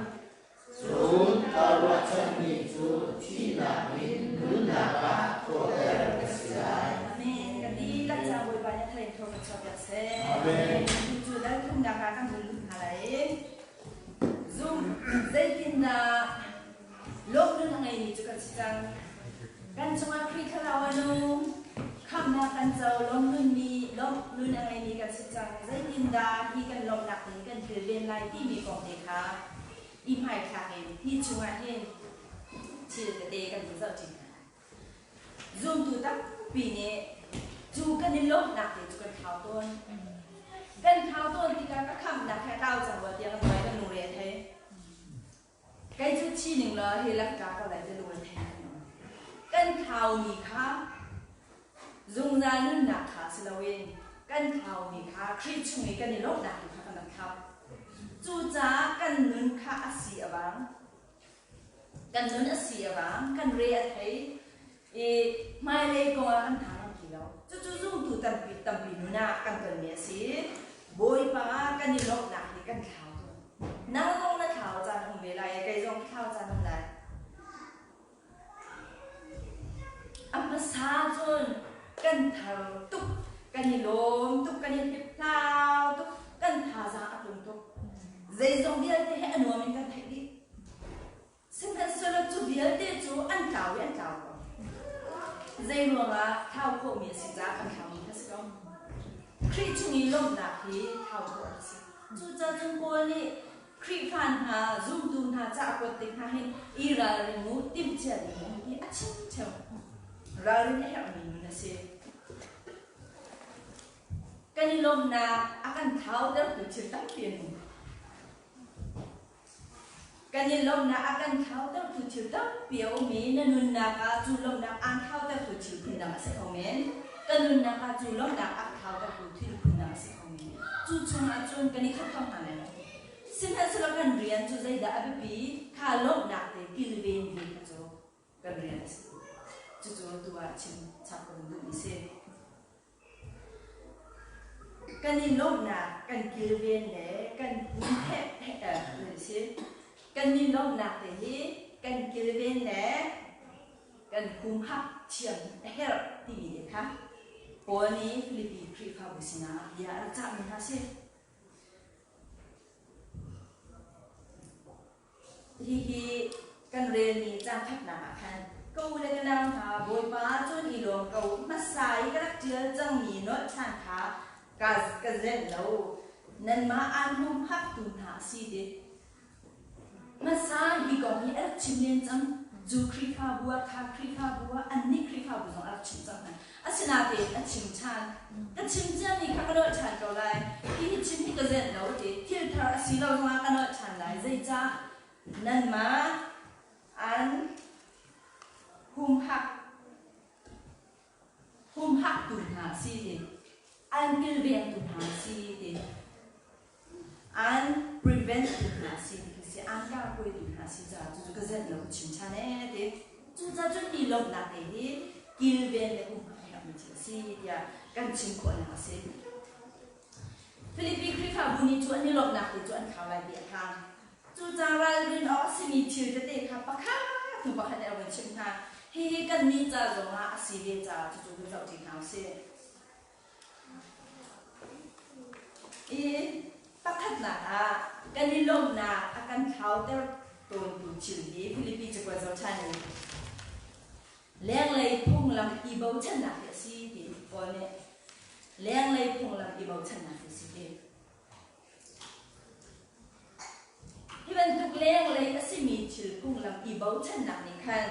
Cun kaa ruahchanmi cu thihnak in nunnak ah thawhter ka si lai. Amen. Kan dihlak ca Bawipa nih a thar in thaw kan chuahpiak seh. Amen. Cu dal thumnak ah kan hun lut hna lai. Zum zeitindah lawmhnun a ngeimi cu kan si cang. Kan cungah Khrih Thlarau a nung. Khamhnak kan co lawmhnun mi lawmhnun a ngeimi kan si cang. Zeitindah hi kan lawmhnak nih kan kilven lai timi kong te kha i hmaithlak in hi chungah hin thil tete kan vun zoh ṭi hna. Zumtu tampi nih cu kan i lawmhnak te cu kan thlau tawn. Kan thlau tawn tikah ka khamhnak he tlau cang rua tiah kan ruai kan lungre a thei. Kei cu thi ning law hi lak tla ko lai ti lungre thei kan um. Kan thlaumi kha zungzal nunnak kha si loin kan thlaumi kha Khrih chung i kan i lawmhnak tu kha kan rak thlau. Cucaah kan nun kha a si a vang. Kan nun a si a vang, kan re a thei i hmailei kong ah kan tha ngam ti lo. Cucu zumtu tampi tampi nun ah kan tonmi a si. Bawipa kan i lawmhnak hi kan thlau tawn. Nang zong na thlau caan um ve lai i kei zong ka thlau caan um lai. lawm tuk, kan i hliphlau tuk, kan thazaang a tlung tuk. Zeizong vialte he a nuam in kan theih dih. Sihmanhsehlaw cu vialte cu an tlau i an tlau ko. Zei ruangah thlau khawhmi a si caah kan thlaumi kha si ko. Khrih chung i lawmhnak hi thlau khawh a si. Cucaah cun Paul nih Khrihfa hna, zumtu hna ca a kuat tik hna hin i ralring u, timhcia ding um hi a chim ṭheo. Ralrin a herhmi nun a si. Kan i lawmhnak a kan thlautertu thil tampi an um. Kan i lawmhnak a kan thlautertu thil tampi a um i na nunnak ah cu lawmhnak aan thlautertu thil phundang a si kho men. Ka nunnak ah cu lawmhnak a thlautertu thil phundang a si kho men. Cu chungah cun kan i khat kho hna lai lo. Sihmanhsehlaw kan rian cu zeidah a biapi kha lawmhnak te kilven ve kha cu kan rian a si. Cucu tu ah chim chap kan duhmi si. Kan i lawmhnak kan kilven le kan humheh si. Kan i lawmhnak te hi kan kilven le kan humhak thiam a herh timi te kha Paul nih Filipi Khrihfabu sinah bia a rak cahmi hna si. Hihi kan relmi caang khatnak ah khan ka u le ka nau hna Bawipa cun i lawm ko hmasa i ka rak ṭial cangmi nolh ṭhan kha ka zenh lo nanmah aan humhaktu hna a si ti. Hmasa hi kong hi a rak chim len cang. Cu Khrihfabu ah kha Khrihfabu ah annih Khrihfabu zong a rak chim cang hna. Asinain a chim ṭhan. Ka chim ciami kha ka nolh ṭhan ko lai. Hihi chim hi ka zenh lo a ti. Thil thar a si lo zongah ka nolh ṭhan lai. Zeicah? Nanmah an humhak humhaktu hna a si ti. An kilvengtu hna a si ti. An preventtu hna a si ti khi si. An karhruaitu hna a si caah cucu ka zenh lo ka chim ṭhan ee ti. Cucaah cun hi lawmhnak te hi kilven le humhak a herhmi thil a si tiah kan chim khawhnak a si. Filipi Khrihfabu nih cu an i lawmhnak te cu an thlau lai ti a phang. Cucaah ralrin awk a simi thil tete kha pakhat hnu pakhat in a vun chimh hna. Hihi kannih ca zongah a si ve caah cucu vun zohṭi hna u sih. I pakhatnak ah kan i lawmhnak a kan thlauter tawntu thil hi Filipi cakuat zoh ṭhan in lenglei phunglam i bochannak hi a si ti Paul nih lenglei phunglam i bochannak hi a si ti. Hi bantuk lenglei a simi thil phunglam i bochannak nih khan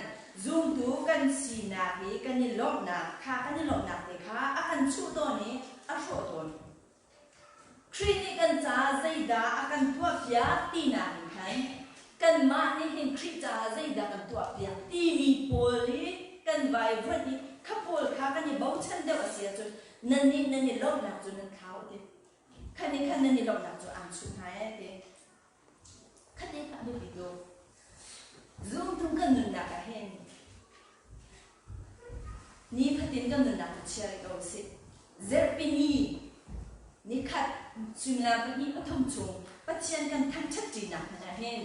zumtu kan sinak i kan i lawmhnak kha kan i lawmhnak te kha a kan chuh tawn i a hrawh tawn. Khrih nih kan caah zeidah a kan tuahpiak tinak in khan kanmah nih hin Khrih caah zeidah kan tuahpiak timi pawl hi kan vaivuanh i kha pawl kha kan i bochan deuh a si ahcun nannih nan i lawmhnak cu nan thlau a ti. Khan nih khan nan i lawmhnak cu aan chuh hna ee ti. Khat nih kha a biapi tuk. Zumtu kan nunnak ah hin nifatin kan nunnak cu chia rih ko usih. Zerhpi ni nikhat suimilam pahnih pathum chung Pathian kan thangṭhat ṭinak hmanh ah hin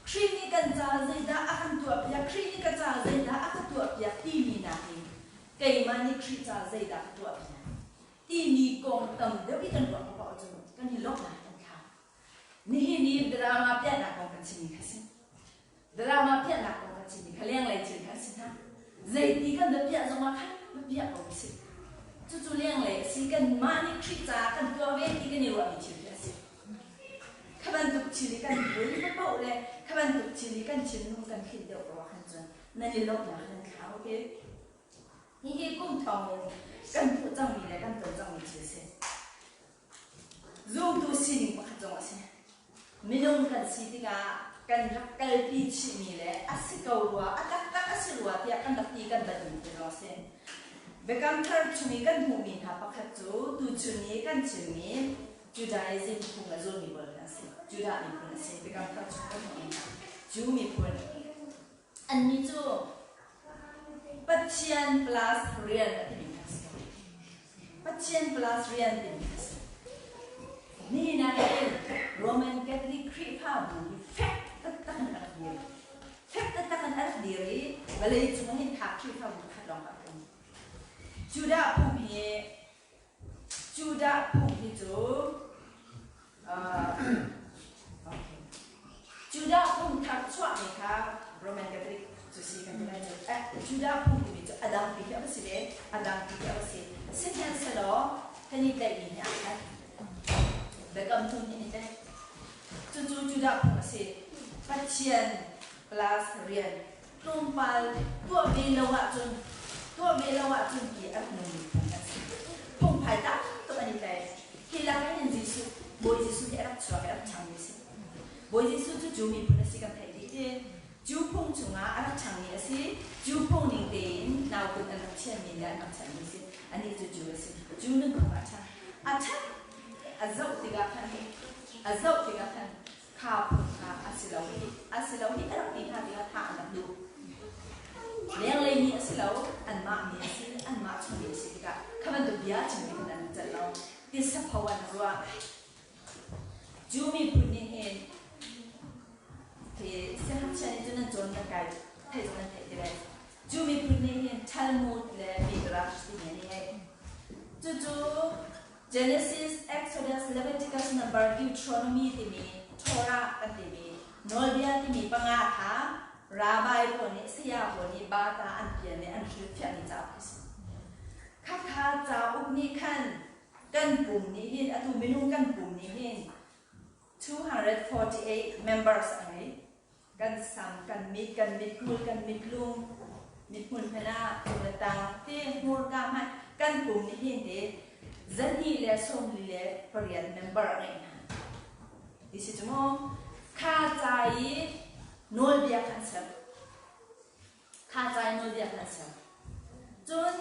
Khrih nih kan caah zeidah a kan tuahpiak, Khrih nih ka caah zeidah a ka tuahpiak timi nakin keimah nih Khrih caah zeidah ka tuahpiak timi kong tam deuh i kan ruah paoh cu kan i lawmhnak kan thlau. Nihin i drama piahnak kong kan chimmi kha si. Drama piahnak kong kan chimmi kha lenglei thil kha si hna. Zeiti kan va piah zongah khan va piah ko si. Cucu lenglei a si kanmah nih Khrih caah kan tuah ve ti kan i ruahmi thil khi a si. Kha bantuk thil i kan bul paoh le kha bantuk thil i kan thinlung kan hlinh deuh paoh ah khan cun nan i lawmhnak nan thlau te. Hihi kum thong in kan hmuh cangmi le kan ton cangmi thil a si. Zumtu sining pakhat zong a si. Minung kan si tikah kan rak kalpi chihmi le a si ko rua, a taktak a si rua tiah kan rak ti kan batmi thil zong a si. Biakam Thar chung i kan hmuhmi hna pakhat cu tuchun i kan chimmi Judaism phung a zulmi pawl kha a si. Judah miphun a si. Biakam Thar chung kan hmuhmi hna Jew miphun. Annih cu Pathian plus rian a timi kha a si. Pathian plus rian timi kha a si. Nihin ah hin Roman Catholic Khrihfabu hi fek taktak in a rak dir. Fek taktak in a rak dir i vawlei cung hin kha Khrihfabu pakhat lawng a um. Judah phung hi Judah phung hi cu Judah phung thar chuahmi kha Roman Catholic cu si kan ti lai cu. Judah phung timi cu a dang pi khi a va si ve, a dang pi khi a va si. Sihmanhsehlaw kan i tlaihmi hi aa khat. Biakam hlun hi an i tlaih. Cucu Judah phung a si. Pathian plus rian tlawmpal tuah ve lo ahcun tuah ve lo ahcun ti a rak nungmi phung an si. Phungphai tam tuk an i tlai. Hi lak ah hin Jesuh, Bawi Jesuh hi a rak chuak i a rak ṭhangmi a si. Bawi Jesuh cu Jew miphun a si kan theih dih ti. Jew phung chungah a rak ṭhangmi a si. Jew phung ning tein naukut an rak thianmi le an rak chanhmi a si. Anih cu Jew a si. Jew nunphung ah a ṭhang. A ṭhan a zoh tikah khan a zoh tikah khan kha phun kha a si lo hi a si lo hi a rak ti hna tikah thah an rak duh. Lenglei mi a si lo, anmah mi a si, anmah chung mi a si tikah kha bantuk bia chim ding in an celh lo. Tisapho an ruah. Jew miphun nih hin hi siangngakchia nih cun nan cawn nan kai theih zong nan theih ti lai. Jew miphun nih hin Talmud le Midrash timi an i ngeih. Cucu Genesis, Exodus, Leviticus, Number, Deuteronomy timi Torah kan timi nawlbia timi panga kha Rabbi pawl nih saya pawl nih bata an pian i an hrilhfiahmi cauk a si. Khakha cauk nih khan kan pum nih hin atu minung kan pum nih hin 248 members a ngei. Kan sam, kan mit, kan mithmul, kan mitlung, mithmul hmanh ah tung le tang te hmurka hmanh kan pum nih hin te 248 member a ngeih hna. Ti si cu mu. Kha ca i nawlbia kha an ser. Kha ca i nawlbia kha an ser. Cun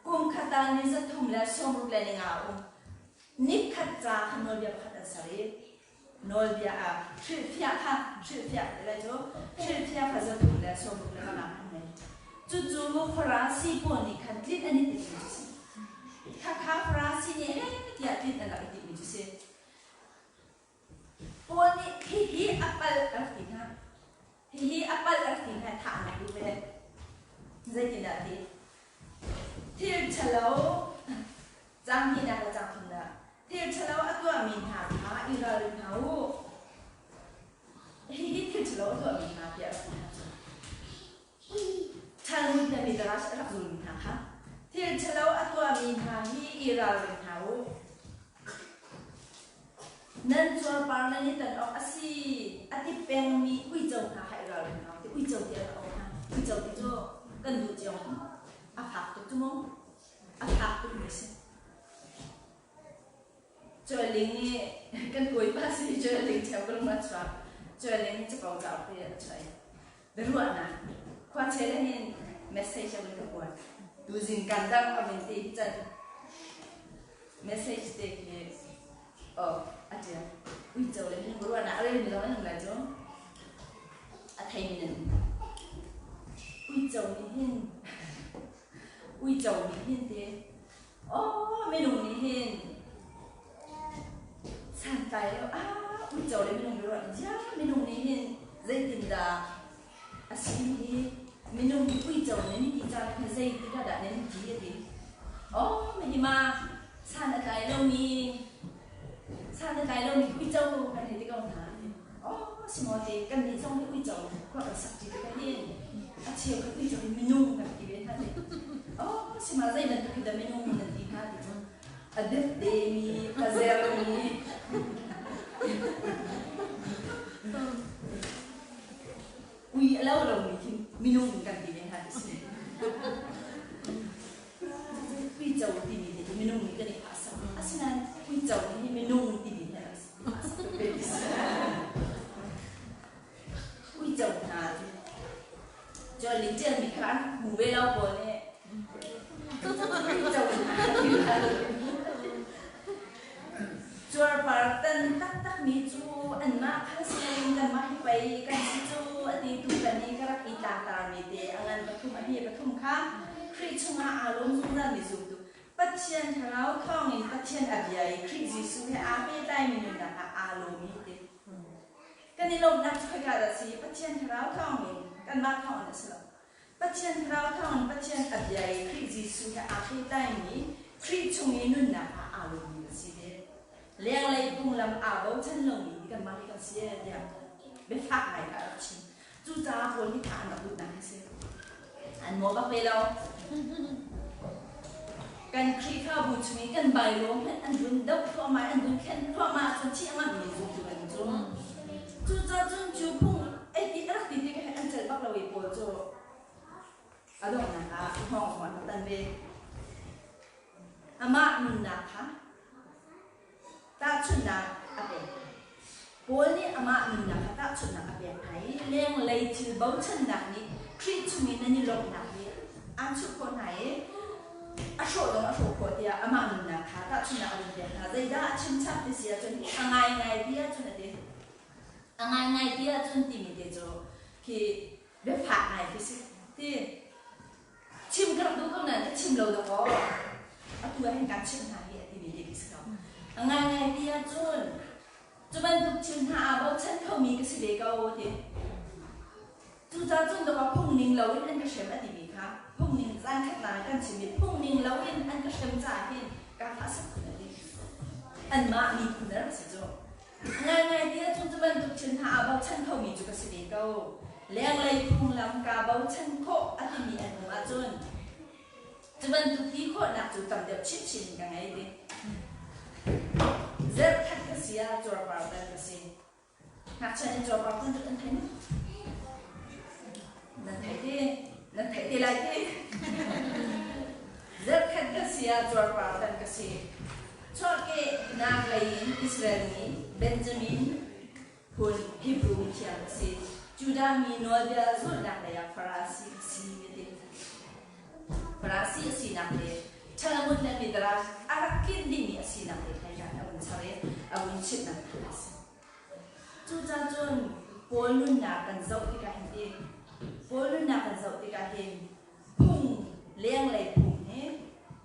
kum khat ah ni 365 a um. Nikhat ca kha nawlbia pakhat an ser i nawlbia ah hrilhfiah kha hrilhfiah ti lai cu hrilhfiah kha 365 an ngei. Cucu Farasi pawl nih khan tlinh an i timmi cu si. Khakha Farasi nih heh tiah tlinh an rak i timmi cu si. Paul nih hihi a palh a rak ti hna. Hihi a palh a rak ti hna thah an rak duh ve. Zeitindah a ti? Thil ṭhalo Caang hnihnak le caang thumnak. Thil ṭhalo a tuahmi hna kha i ralring hna u. Hihi thil ṭhalo a tuahmi hna tiah a rak ti hna cu. Talmud le Midrash a rak zulmi hna kha thil ṭhalo a tuahmi hna hi i ralring hna u. Nan cuarpar nan i tan awk a si a ti pengmi uico hna kha i ralring hna u. Ti uico ti a rak auh hna. Uico ti cu kan duh cio a fak tuk cu mu. A fak tukmi a si. Cualing i kan kawipa si cualing cheu ka lung a chuak. Cualing capo cauk te a chuah i biaruahnak khua chel hin message a vun ka kuat. Tuzing kan dang a vun ti can message te khi oh a ṭial. Uico le minung biaruahnak a relmi zong an um lai cu. A theimi nan um. Uico nih hin Uico nih hin ti aw minung nih hin santlai lo ah uico le minung biaruah in zia minung nih hin zeitindah a si hi minung hi uico nih ni ti caan kha zeitik ah dah nan ti a ti aw mi hi ma san a tlai lomi san a tlai lomi uico kan hei ti ko hna Aw si maw ti kan nih zong hi uico khua kan sak ṭi tikah hin a cheu khat uico hi minung kan ti ve hna ti. Aw si ma zei bantuk hi dah minung nan ti hnga ti cu a depde mi a zer mi ui a lo lomi khi minung kan ti ve hna ti si. Uico timi hi minung nih kan i phah sak. Asinain uico hi minung timi hi Uico hna cu Joel ṭialmi kha an hmu ve lo pawl nih uico hna Cuarpar tan taktakmi cu anmah kha si loin kanmah hi pei kan si cu a ti tutan i ka rak i tlangtarmi te a ngan pathum a hme pathum kha Khrih chungah aa lawm zungzalmi zumtu Pathian Thlarau thawngin Pathian a bia i Khrih Jesuh he aa pehtlaimi nunnak ah aa lawm i ti. Kan i lawmhnak cu khoika dah a si? Pathian Thlarau thawngin, kanmah thawngin a si lo. Pathian Thlarau thawngin Pathian a bia i Khrih Jesuh he aa pehtlaimi Khrih chung i nunnak ah aa lawmmi a si. Lenglei phunglam aa bochan lomi hi kanmah hi kan si tiah biafak ngai kha a rak chim. Cucaah Paul nih kha an rak duhnak hi si. An maw bak ve lo. Kan Khrihfabu chung i kan bylaw hmanh an vun doh thluahmah an vun khen thluahmah ahcun thih a ngamhmi zumtu kan cu. Cucaah cun cu phung ei ti a rak ti tikah hin an celh bak lo i Paul cu a donghnak ah hngawng zong an rak tan ve. Amah nunnak kha tahchunhnak a pek. Paul nih amah nunnak kha tahchunhnak a pek hna i lenglei thil bochannak nih Khrih chungin nan i lawmhnak hi aan chuh khawh hna i a hrawh zong a hrawh khawh tiah amah nunnak kha tahchunhnak a vun pek hna. Zeidah a chim chap ti si ahcun a ngaingai ti ahcun a ti. A ngaingai ti ahcun timi te cu khi biafak ngai khi si. Ti chim ka rak duh ko nain ka chim lo dawkaw atu ah hin kaan chimh hna hi a timi te khi si ko. A ngaingai ti ahcun cu bantuk thil hna aa bochan khomi ka si ve ko ti. Cucaah cun dawkaw phungning loin an ka hrem a timi kha phungning caan khatnak ah kan chim i phungning loin an ka hrem caah hin kaa fahsak khun a ti. Anmah miphun a rak si cu. Ngaingai ti ahcun cu bantuk thil hna aa bochan khomi cu ka si ve ko. Lenglei phunglam kaa bochan khawh a timi an um ahcun cu bantuk ti khawhnak cu tam deuh chinchin in ka ngei ti. Zerkhat ka si ah cuarpar tan ka si. Ngakchia nih cuarpar tan cu an thei maw? Nan theih ti? Nan theih te lai ti? Zerkhat ka si ah cuarpar tan ka si. Chuahkehnak lei in Israel mi Benjamin phun Hebrew mithiang a si. Judah mi nawlbia zulhnak lei ah Farasi a si a ti. Farasi a sinak le Talmud le Midrash a rak tlinh dihmi a sinak le hleikan a vun char i a vun chimhnak hna a si. Cucaah cun Paul nunnak kan zoh tikah hin ti Paul nunnak kan zoh tikah hin phung lenglei phung hi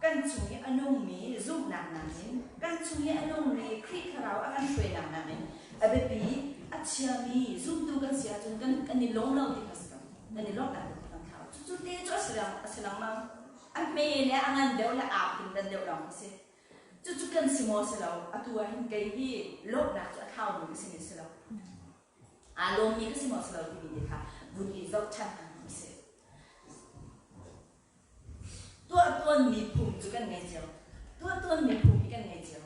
kan chung i a nungmi zumhnak nakin kan chung i a nungmi Khrih Thlarau a kan hruainak nakin a biapi a chiami zumtu kan si ahcun kan kan i lawm lo ti kha si ko kan i lawmh nak kan thlau cucu te cu a si lang a si lengmang a hme le a ngan deuh le aa phun dan deuh lawng a si cucu kan si maw si lo atu ah hin kei hi lawmhnak cu a thlaumi ka si mi si lo aa lawmmi ka si maw si lo timi te kha vun i zoh ṭhan hna si. Tuahtuanmi phung cu kan ngei cio. Tuahtuanmi phung hi kan ngei cio.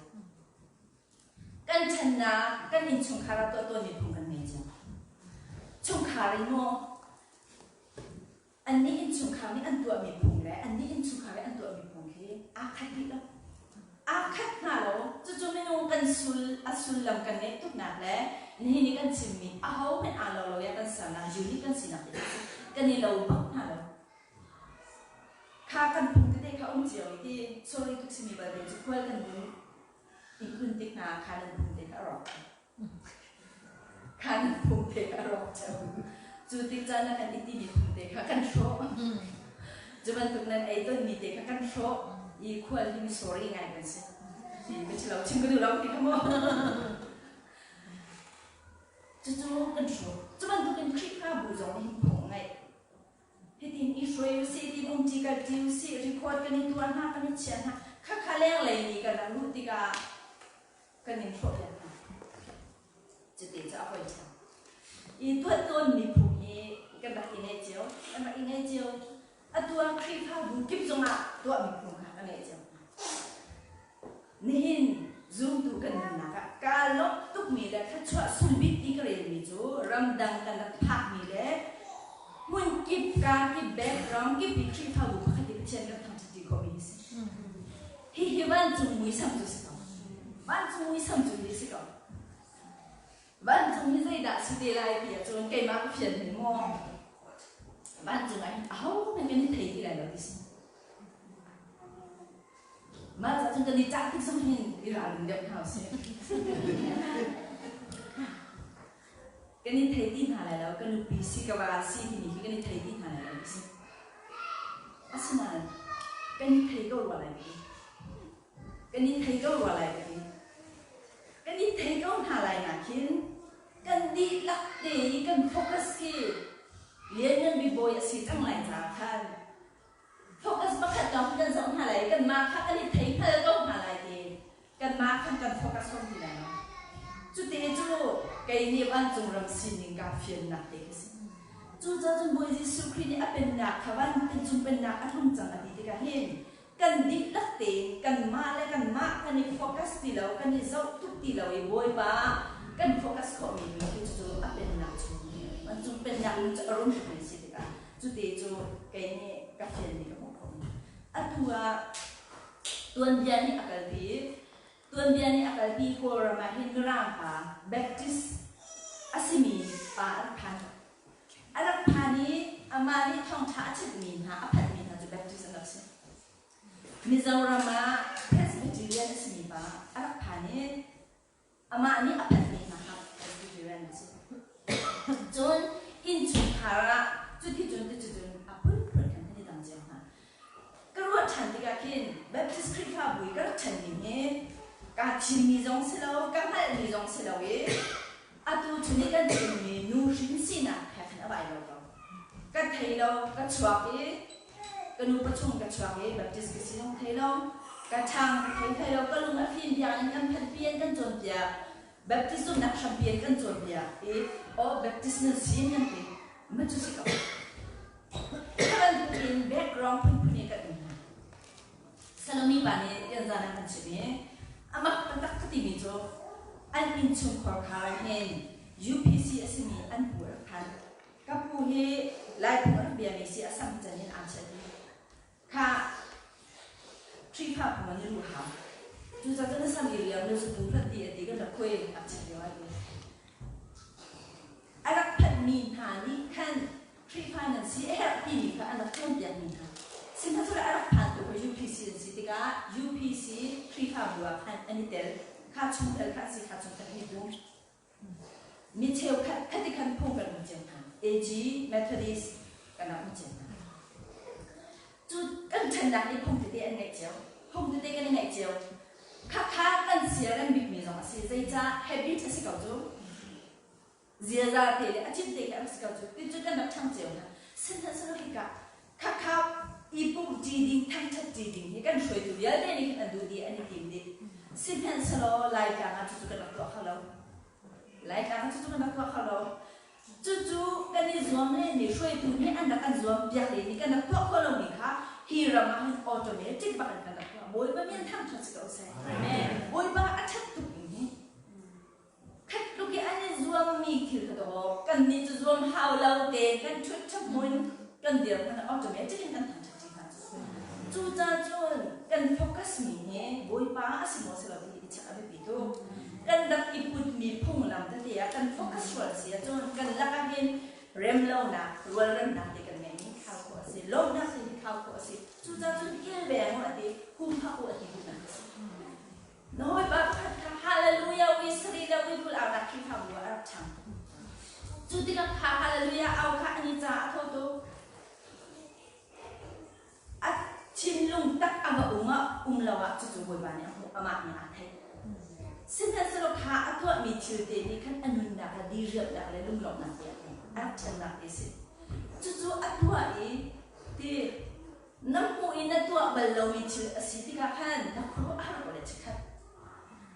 Kan ṭhannak, kan innchungkhar ah tuahtuanmi phung kan ngei cio. Chungkhar in maw annih innchungkhar nih an tuahmi phung le annih innchungkhar nih an tuahmi phung khi aa khat dih lo. Aa khat hna lo. Cucu minung kan sul a sullam kan ngeih tuknak le nihin i kan chimmi ahohmanh aa lo lo i a kan sernak unique kan sinak te kan i lo bak hna lo. Kha kan phung tete kha um cio i ti sorry tuk simi balte cu khual kan vun i tlun tik hna kha nan phung te kha a rawk. Kha nan phung te kha a rawk cio. Cu tik caan ah kan i timi phung te kha kan hrawh. Cu bantuk nan ei tonmi te kha kan hrawh i khual hi mi sorry ngai kan si. Ka chilo chim ka duh lo ti kha mu. Cucu kan hrawh. Cu bantukin Khrihfabu zong nih hin phung a ngeih. Hitin i hruai usih, tin umṭi kalṭi usih, record kan i tuah hna, kan i chia hna. Khakha lenglei nih kan rak luh tikah kan in hrawhpiak hna. Cuti cu a hoi ṭheo. I tuah tawnmi phung hi kan rak i ngeih cio, kan rak i ngeih cio. Atu ah Khrihfabu kip zongah tuahmi phung kha ka ngeih cio hna. Nihin zumtu kan nunnak ah kaa lawmh tukmi le thluachuah sungbik ti ka relmi cu ramdang kan rak phakmi le hmun kip kaa kip background kip i Khrihfabu pakhat i Pathian kan thangṭhat ṭi khawhmi hi si. Hihi vancung muisam cu si ko. Vancung muisam cu hi si ko. Vancung hi zeidah si te lai ti ahcun keimah ka fian hin maw vancung ah hin ahohmanh kan i thei ti lai lo ti si. Mah ca cun kan i cah tik zong hin i ralring deuh hna usih. Kan i thei ti hna lai lo, ka nupi si ka va si timi khi kan i thei ti hna lai lo ti si. Asinain kan i thei ko rua lai ti. Kan i thei ko rua lai ka ti. Kan i thei ko hna lai nakhin kan dihlak te i kan focus khi Lianngan Bik Bawi a si cang lai caah khan focus pakhat lawng kan zoh hna lai i kanmah kha kan i thei hngal ko hna lai ti. Kanmah khan kan focus kho ti lai lo. Cute cu kei nih vancung ram sining kaa fiannak te khi si. Cucaah cun Bawi Jesuh Khrih nih a pennak kha van cung pennak a tlung cang a ti tikah hin kan dihlak tein kanmah le kanmah kan i focus ti lo, kan i zoh tuk ti lo i Bawipa kan focus khawhmi mi khi cucu a pennak chung vancung pennak cu a rum tukmi si tikah cute cu kei nih ka fianmi ka hmuh khawhmi. Atu ah tuanbia nih a kalpi tuanbia nih a kalpi Kawlram ah hin Mirang pa Baptist a simi pa a rak phan. A rak phan i amah nih thawngṭha a chimhmi hna, a phanhmi hna cu Baptist an rak si. Mizoram ah Presbyterian a simi pa a rak phan i amah nih a phanhmi hna kha Presbyterian an si. Cun innchungkhar ah cuticun ticun a phunphun khan kan i dang cio hna. Ka ruah ṭhan tikah khin Baptist Khrihfabu i ka rak ṭhenmi hi kaa thimmi zong si lo, ka hngalhmi zong si lo i atu chun i kan chimmi nuhrin sinak he khan a vai lo ko. Ka thei lo, ka chuak i ka nu pachung ka chuak i Baptist ka si zong thei lo, ka ṭhang ka thei thei lo, ka lung a fim biakinn kan phanhpi an kan cawnpiak, Baptist zumhnak hrampi an kan cawnpiak i aw Baptist nan si nan ti, ma cu si ko. Hi bantukin background phunphun in kan um hna. Salome pa nih Tianzan ah kan chim i amak taktak ka timi cu an innchungkhar khar ah hin UPC a simi an pu a rak phan. Ka pu hi Lai phung a rak biami si a sam can in aa chiat i kha Khrihfa phung an i ruh hau. Cucaah cun na sam i riam na zu hlat ti a ti kan rak khuai a chiat lio ah A rak phanhmi hna nih khan Khrihfa nan si a herh timi kha an rak cawnpiakmi hna. Sihmanhsehlaw a rak phantu kha UPC an si tikah UPC Khrihfabu ah khan an i tel. Kha chungtel kha a si, kha chungtel an i pum. Mi cheukhat khati khan phung kan um cio hna. AG Methodist kan rak um cio hna. Cu kan ṭhennak nih phung tete an ngeih cio. Phung tete kan i ngeih cio. Khakha kan siarem bikmi zong a si. Zeicah habit a si ko cu. Ziaza te le a cin te khi a rak si ko cu. Ti cu kan rak ṭhang cio hna. Sihmanhsehlaw hika khakha i pumh ṭi ding, thangṭhat ṭi ding hi kan hruaitu vialte nih khin an duh dih, an i tim dih. Sihmanhsehlaw Laitlang ah cucu kan rak tuah kho lo. Laitlang ah cucu kan rak tuah kho lo. Cucu kan i zuam lenmi hruaitu nih an rak kan zuam piak len i kan rak tuah khawh lomi kha hi ram ah hin automatic bak in kan rak tuah. Bawipa min thangṭhat si ko seh. Bawipa a ṭhat tuk ning hi. Khat tluk i an i zuammi thil kha dawh kannih cu zuam hau lo tein kan ṭhut ṭhap hmun kan dir hmanh ah automatic in kan thangṭhat ṭi hna cu. Cucaah cun kan focus mi hi Bawipa a si maw si lo ti hi i check a biapi tuk. Kan rak i putmi phunglam tete ah kan focus sual a si ahcun kan lakah hin remlonak, rualremnak te kan ngeihmi khau khawh a si, lawmhnak te hi khau khawh a si. Cucaah cun kilveng u a ti, humhak u a ti duhnak a si. Na hawipa pakhat kha Hallelujah ui sarih le ui 20 aunak Khrihfabu ah a rak ṭhang. Cu tikah kha Hallelujah au kha an i ca a tho tuk. A thinlung tak a va um ah um lo ah cucu Bawipa nih a hmuh, amah nih aa theih. Sihmanhsehlaw kha a tuahmi thil te nih khan a nunnak le diriamhnak le lunglawmhnak te a rak ṭhannak te a si. Cucu a tuah i ti Na hmuh i na tuah bal lomi thil a si tikah khan na khuaruah a har ko le chikkhat.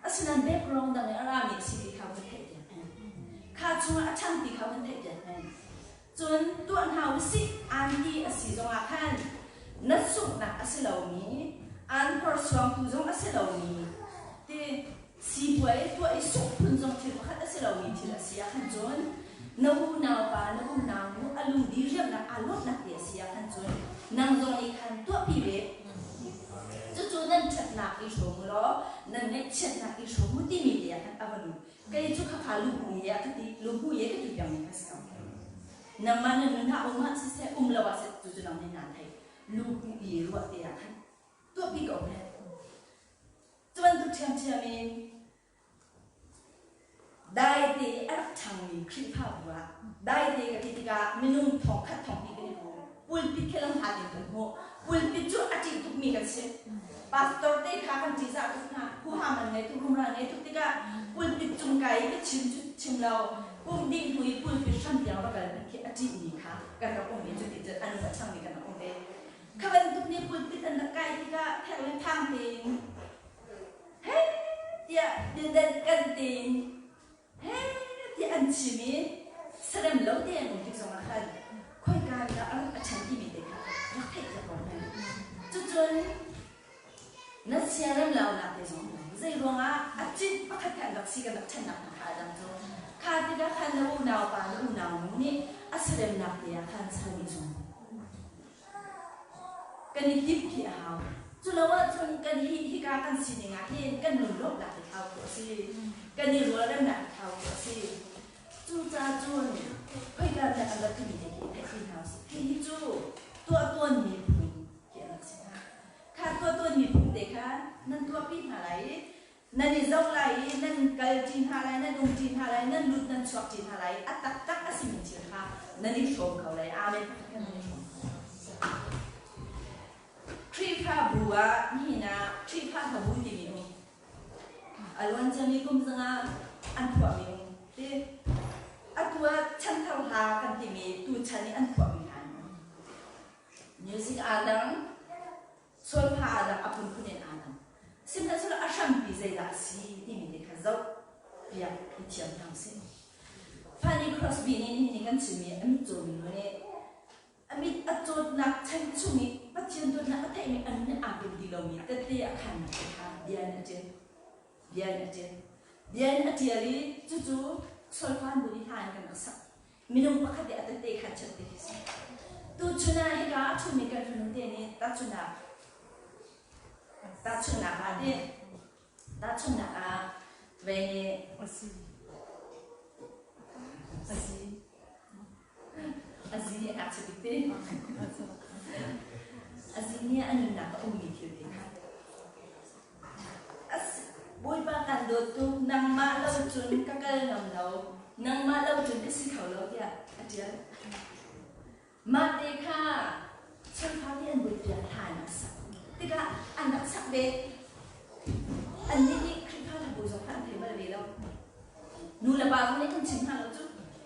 Asinain background dang i a rami a si ti kha van theihpiak hmanh. Kha chungah a ṭhang ti kha van theihpiak hmanh. Cun tuah hna usih aan ti a si zongah khan na sunghnak a si lomi, aan hnorsuangtu zong a si lomi, ti sipuai tuah i sungh phun zong thil pakhat a si lomi thil a si ah khan cun na unau pa na unau nu a lung diriamnak aa lawmhnak te a si ah khan cun nang zong nih khan tuahpi ve. Cucu nan ṭhatnak i hrawm u law nan ngaihchiatnak i hrawm u timi te ah khan a va lut. Kei cu khakha luhu ye a ka ti, luhu ye ka ti peng mi kha si ko. Nangmah na nun ah um ah siseh um lo ah siseh cucu nang nih naa thei. Luhu i ruah te ah khan tuahpi ko hme. Cu bantuk ṭhiamṭhiam in daite i a rak ṭhangmi Khrihfabu ah daite ka ti tikah minung thongkhat thonghnih kan i pum. Pulpit khi lamhlat in kan hmuh. Pulpit cu a ṭih tukmi kan si. Pastor te kha kan ṭihzah tuk hna. Huham an ngei tuk, rumra an ngei tuk tikah pulpit cung kai i ka chim cu chim lo. Pumh dih hnu i pulpit hram tiang va kal hmanh khi a ṭihmi kha kan rak um i cuti cun a nung a ṭhangmi kan rak um ve. Kha bantuk nih pulpit an rak kai tikah thek le thang tein hei Tiah biaden kan tein he tiah an chim i sarem lo te an um tik zongah khan khoika dah a rak a ṭhen timi te kha rak theih piak ko hna. Cucun na siarem lonak te zong zei ruangah a cit pakhat kha an rak si kan rak ṭhennak hna kha a dang cu kha tikah khan na unau pa na unau nu nih a saremnak te ah khan sarim i zuam. Kan i timh khi a hau. Cu lo ahcun kan hi hika kan sining ah hin kan lunglawmhnak i thlau khawh a si. Kan i rualremnak i thlau khawh a si. Cucaah cun khoika dah an rat timi te khi theih ti hna usih. Hihi cu tuahtuan miphun khi an rak si hna. Kha tuahtuan miphun te kha nan tuahpi hna lai i nan i zoh lai i nan kal ṭi hna lai, nan um ṭi hna lai, nan lut nan chuak ṭi hna lai i a taktak a simi thil kha nan i hrawm kho lai. Amen. Pakhat kha nan i hrawm kho. Khrihfabu ah nihin ah Khrihfa hlabu timi um. A luan ciami kum zongah an phuahmi um. Ti atu ah chanthar hla kan timi tuchan i an phuahmi hla an um. Music aa dang, Solfa aa dang, a phunphun in aa dang. Sihmanhsehlaw a hrampi zeidah a si timi te kha zoh piak i thiam hna usih. Fanny Crosby nih nihin i kan chimmi a mit cawmi nu nih a mit a cawtnak chan chung i Pathian dawtnak a theihmi a nun aa tel ti lomi tette a khannak te kha bia in a ṭial. Bia in a ṭial. Bia in a ṭial i cucu solfa nu nih hla in kan rak sak. Minung pakhat nih a tette khan chat ti khi si. Tuchun ah hika a ṭhumi kan fanu te nih tahchunhnak tahchunhnak ah nih tahchunhnak ah vei nih Asi. Asi. Azi nih a ngakchia bik te. Azi nih a nunnak a ummi thil te kha. Bawipa kan dawt tuk, nangmah lo cun ka kal ngam lo, nangmah lo cun ka si kho lo tiah a ṭial. Mah te kha chungkhar nih an buaipiak hla an rak sak. Tikah an rak sak ve. Annih nih Khrihfa hlabu zong kha an thei bal ve lo. Nu le pa zong nih kan chim hna lo cu.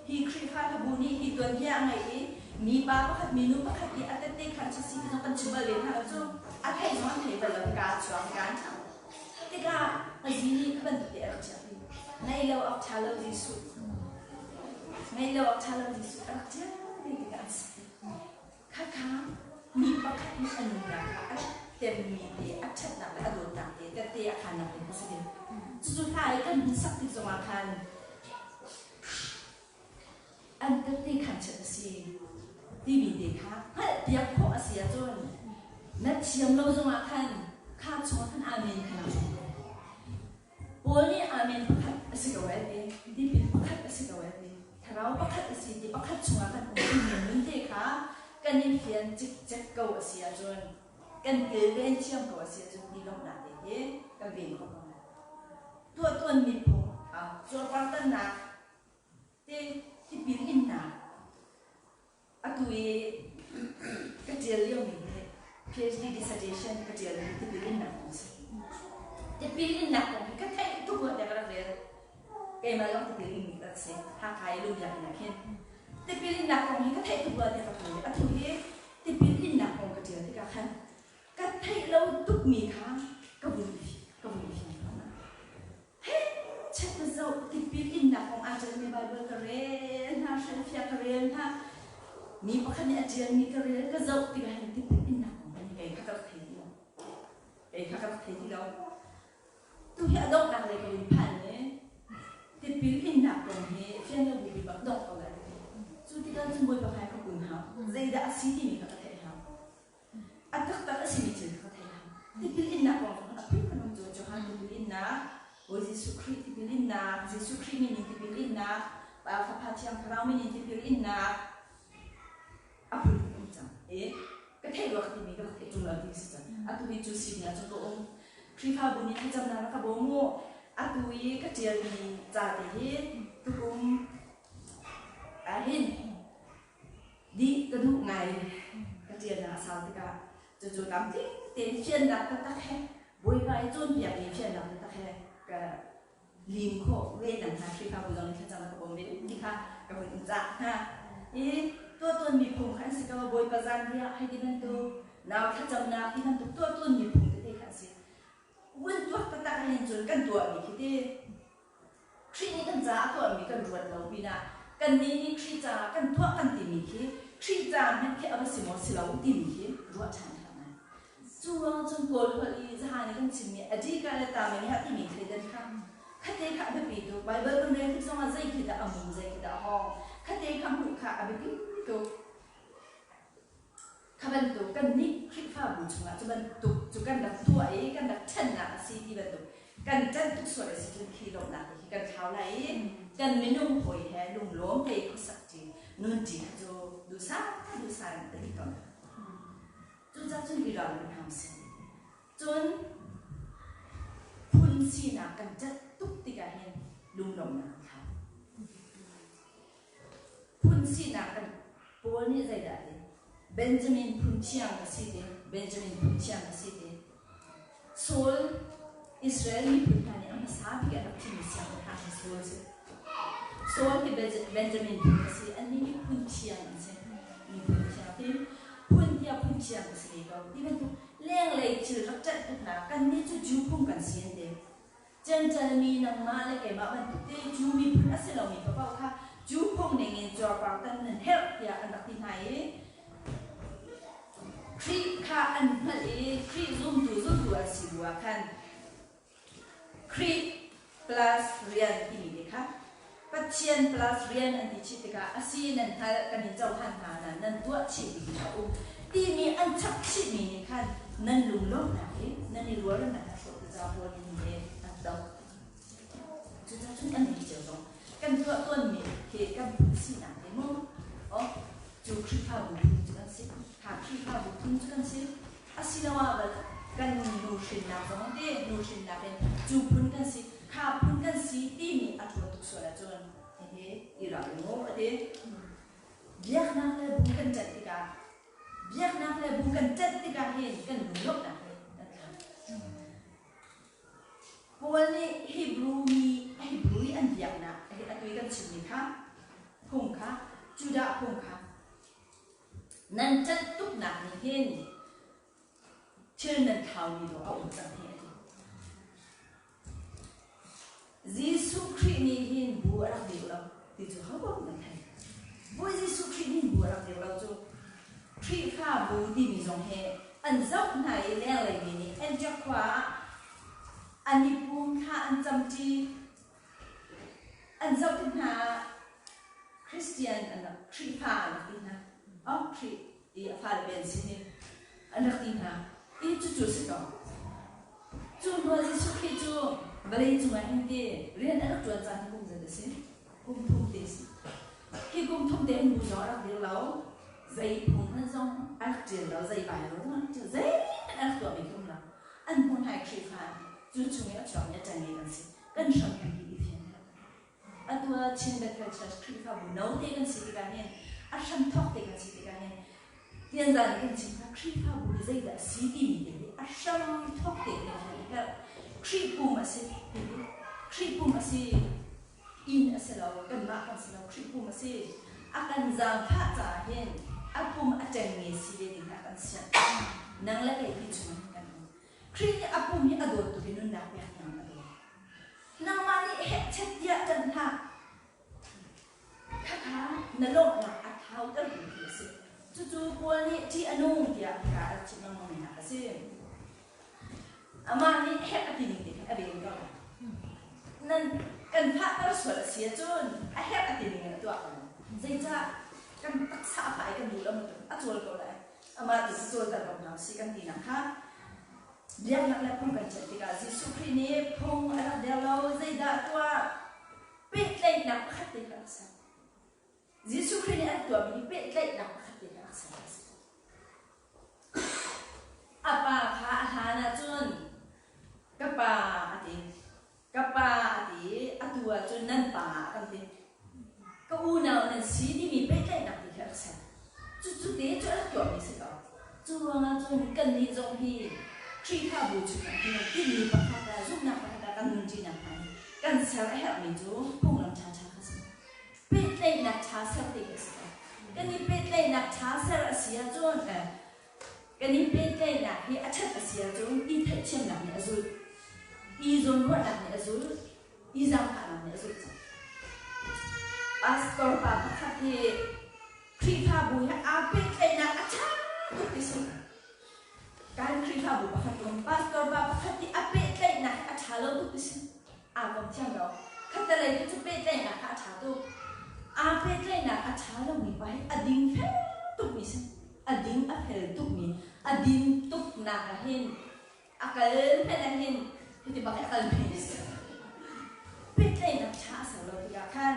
Hi Khrihfa hlabu nih hi tuanbia a ngeih i mipa pakhat minu pakhat i a tette khan si ti zong kan chim bal ve hna lo cu. A theih zong an thei bal lo hika a chuak hika an ṭhang. Tikah a zi nih kha bantuk te a rak chiah. Ngei lo awk ṭha lo Jesuh. Ngei lo awk ṭha lo Jesuh a rak chiah ve tikah an si. Khakha mi pakhat nih a nunnak kha a temmi te, a ṭhatnak le a dawtnak te, tette a khannak te kha si ding. Cucu hla i kan hun sak tik zongah khan an tette khan chiat a si timi te kha hngalhpiak khawh a si ahcun na thiam lo zongah khan kha chungah khan amen kha naa hrawm ko. Paul nih amen pakhat a si ko ai ti, tipil pakhat a si ko ai ti, thlarau pakhat a si ti pakhat chungah kan um timi nun te kha kan i fian cikcek ko a si ahcun kan kilven thiam ko a si ahcun hi lawmhnak te hi kan ven khawh ko lai. Tuahtuan miphung cuarpartannak te tipil innak Atu i ka ṭial liomi hi PhD dissertation ka ṭialmi tipil innak kong a si. Tipil innak kong hi ka theih tuk rua tiah ka rak rel. Keimah zong tipil inmi ka rak si. Hakha i Lungbiakinn ah khin. Tipil innak kong hi ka theih tuk rua tiah ka rel. Atu hi tipil innak kong ka ṭial tikah khan ka theih lo tukmi kha ka vun ka vun fiang thluahmah. Hechet ka zoh tipil innak kong aa ṭialmi Baibal ka rel hna, hrilhfiah ka rel hna. Mi pakhat nih a ṭialmi ka rel ka zoh tikah hin tipil innak kong hi kei kha ka rak thei ti lo. Kei kha ka rak thei ti lo. Tu hi a donghnak lei ka vun phan i tipil innak kong hi fian lo bupi bak dongh ko lai ka ti. Cu tikah cun Bawipa hmai ka kun hau. Zeidah a si timi kha ka theih hau. A taktak a simi thil kha ka thei hau. Tipil innak kong zong a phunphun um cu Johan tipil innak, Bawi Jesuh Khrih tipil innak, Jesuh Khrih min in tipil innak, Pa Fapa Thiang Thlarau min in tipil innak a phunphun um cang. E ka theih rua ka timi ka rak theih ṭung lo ti si cang. Atu hi cu sining ah cun ka um. Khrihfabu nih thlacamnak rak ka bawm u. Atu i ka ṭialmi ca te hi tukum ahhin Dih ka duh ngai. Ka ṭialnak a sau tikah cucu tlamtling tein fiannak taktak he Bawipa i cawnpiakmi fiannak taktak he ka lim khawh ve nak hnga Khrihfabu zong nih thlacam a ka bawm ve ti kha ka hun in cah hna. I tuahtawnmi phung kha an si ko. Bawipa zanriah hei ti bantuk, nau thlacamnak ti bantuk tuahtawnmi phung tete kha an si. Vun tuak taktak ahhin cun kan tuahmi khi ti Khrih nih kan caah a tuahmi kan ruat lo pinah kannih nih Khrih caah kan tuah kan timi khi Khrih ca hmanh khi a va si maw si lo timi khi ruah ṭhan a herh ngai. Cu ruang cun Kawl holh i zahan i kan chimmi adika le tamini ah timi thleidan kha khate kha a biapi tuk. Baibal kan rel tik zongah zei khi dah a mum, zei khi dah a hawng, khate kha hmuh kha a biapi tuk. Kha bantuk kannih Khrihfabu chungah cu bantuk cu kan rak tuah i kan rak ṭhennak a si ti bantuk kan ṭanh tuk sual a si cun khi lawmhnak te khi kan thlau lai i kan minung hawi he lunglawm te khuasak ṭi nunṭi kha cu duhsah duhsah in a dih ko. Cucaah cun i ral hna usih. Cun phun sinak kan ṭanh tuk tikah hin lunglawmhnak kan thlau. Phun sinak kan Paul nih zeidah a ti? Benjamin phun thiang ka si ti. Benjamin phun thiang ka si ti. Saul Israel miphun hna nih a hmasa bik an rak thimmi siangpahrang hi Saul a si. Saul hi Benjamin phun a si. Annih hi phun thiang an si. Miphun thiang ti. Phun tiah phun thiang ka si ve ko. Ti bantuk lenglei thil rak ṭanh tuk hna. Kannih cu Jew phung kan si an ti. Jentail mi nangmah le keimah bantuk te Jew miphun a si lomi paoh kha Jew phung ningin cuarpar tan nan herh tiah an rak ti hna i Khrih kha an hngalh i Khrih zumtu zultu an si bu ah khan Khrih plus rian timi te kha Pathian plus rian an ti chih tikah a si nan hngalh kan in cohlan hna nan nan tuah chih ding a um timi an chap chihmi nih khan nan lunglawmhnak hi nan i rualremnak a hrawh ti pawl nih he an doh. Cucaah cun kan nih cio zong kan tuah tawnmi khi kan phun sinak te mu oh cu Khrihfabu phun cu kan si kha Khrihfabu phun cu kan si asiloah bal kan nu hrinnak zong te nu hrinnak in cu phun kan si kha phun kan si timi a ṭhawn tuk sual ahcun hihi i ralring u a ti. Biaknak le bu kan ṭanh tikah biaknak le bu kan ṭanh tikah hin kan lunglawmhnak hi kan thlau. Paul nih Hebrew mi Hebrew i an biaknak atu i kan chimmi kha phung kha Judah phung kha nan ṭanh tuknak nih hin Thil nan thlaumi dawh a um cang hi a ti. Jesuh Khrih nih hin bu a rak dirh lo ti cu hopaoh nan thei. Bawi Jesuh Khrih nih bu a rak dirh lo cu Khrihfabu timi zong hi an zoh hna i lenglei mi nih Antioch khua ah an i pum thla an camṭi an zoh tik hna ah Christian an rak Khrihfa an rak ti hna. Oh Khrih i a fale pen sin i an rak ti hna i cucu si ko. Cu hnu ah Jesuh Khrih cu vawlei cungah hin ti rian a rak ṭuan caan hi kum zat a si? Kum thum te a si. Hi kum thum te hin bu zong a rak dir lo, zei phung hmanh zong a rak ṭial lo, zei Baibal zong a rak ṭial, zeihmanh a rak tuahmi khi um lo. An hmuh hna i Khrihfa cu chung i a chuakmi a ṭangi kan si. Kan hram hi i fian herh. Atu ah Chin Bethel Church Khrihfabu note kan si tikah hin a hramthawk te kan si tikah hin tianzan nih kan chim kha Khrihfabu hi zeidah a si timi te hi a hramthawk te kan i herh. Khrih pum a si Khrih pum a si inn a si lo kanmah kan si lo Khrih pum a si a kan zaangfah caah hin a pum a ṭengnge si ve ding ah kan sianh nang le kei hi chung kan um Khrih nih a pum hi a dawt tuk i nunnak pek tiang a dawt. Nangmah nih hehchet tiah ṭanh hlah. Khakha na lawmhnak a thautertu khi a si. Cucu Paul nih ṭih a nung tiah hika a chim lengmang nak a si. Amah nih heh a ti ning te khan a ven ko. Nan kan fahter sual a si ahcun a herh a ti ning in a tuah ko. Zeicah kan taksa a fah i kan duh lo a cawl ko lai. Amah tu cu cawlter ko hna usih kan tinak kha biaknak le phung kan ṭhen tikah Jesuh Khrih nih phung a rak der lo zeidah tuah pehtlaihnak pakhat te kha rak ser. Jesuh Khrih nih a rak tuahmi hi pehtlaihnak pakhat te kha rak ser a si. A pa kha a hlan ahcun ka pa a ti. Ka pa a ti atu ahcun nan pa a kan ti. Ka unau nan si timi pehtlaihnak ti khi a rak ser. Cucu te cu a rak tuahmi si ko. Cu ruangah cun kannih zong hi Khrihfabu chungah hin tinhmi pakhat ah zumhnak pakhat ah kan nunṭinak hna hi kan ser a herhmi cu phunglam ṭhaṭha kha si. Pehtlaihnak ṭha ser ti khi a si ko. Kan i pehtlaihnak ṭha ser a si ahcun kan i pehtlaihnak hi a ṭhat a si ahcun i theihthiamnak nih a zulh. I zawnruahnak nih a zulh, i zaangfahnak nih a zulh cang. Pastor pa pakhat hi Khrihfabu he aa pehtlaihnak a ṭha tuk ti si. Kan Khrihfabu pakhat um pastor pa pakhat hi a pehtlaihnak a ṭha lo tuk ti si. Aa kom thiam lo. Khattelei cu pehtlaihnak kha a ṭha tuk. Aa pehtlaihnak a ṭha lomi pa hi a ding fel tukmi si. A ding a fel tukmi, a din tuknak ah hin a kal hmenh ah hin hiti bak hi a kal mi si. Pehtlaihnak ṭha a ser lo tikah khan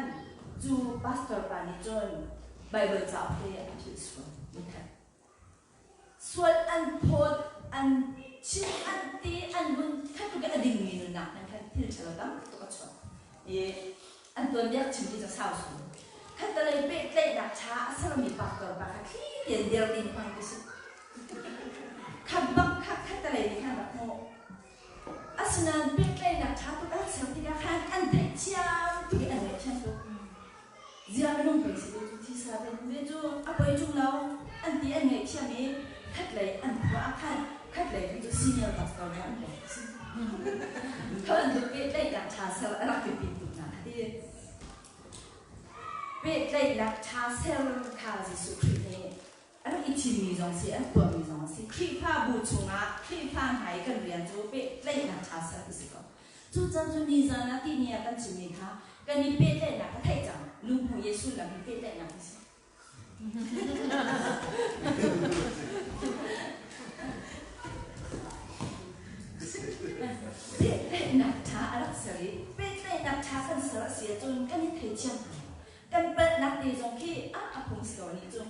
cu pastor pa nih cun Baibal cauk te a philh sual. Sual an phawt, an chim, an ti, an vun khat tuk i a dingmi nunnak hmanh khan thil ṭhalo tam tuk a chuak. I an tuanbia chim ti cu sau sung. Khattelei pehtlaihnak ṭha a sermi pastor pa kha thli tein dir ding hmang ti si. Kha bak kha khattelei nih khan rak hmuh. Asinain pehtlaihnak ṭha tuk an ser tikah khan an theihthiam tuk i an ngaihthiam tuk. Ziah minung pei si ve cu thisa te ve cu a poi ṭung lo an ti an ngaihthiam i khatlei an khua ah khan khatlei tu cu senior pastor nih an pek si. Kha bantuk pehtlaihnak ṭha ser a rak biapi tuk hna a ti. Pehtlaihnak ṭha ser kha Jesuh Khrih nih a rak i thimmi zong si, an tuahmi zong a si. Khrihfabu chungah Khrihfa hna i kan rian cu pehtlaihnak ṭha ser ti si ko. Cucan cu nizan ah tihni ah kan chimmi kha kan i pehtlaihnak ka theih cang. Lunghmu Jesuh lam hi pehtlaihnak a si. Pehtlaihnak ṭha a rak ser i pehtlaihnak ṭha kan ser a si ahcun kan i theithiam hna. Kan palhnak te zong khi a a phung si ko nih cu.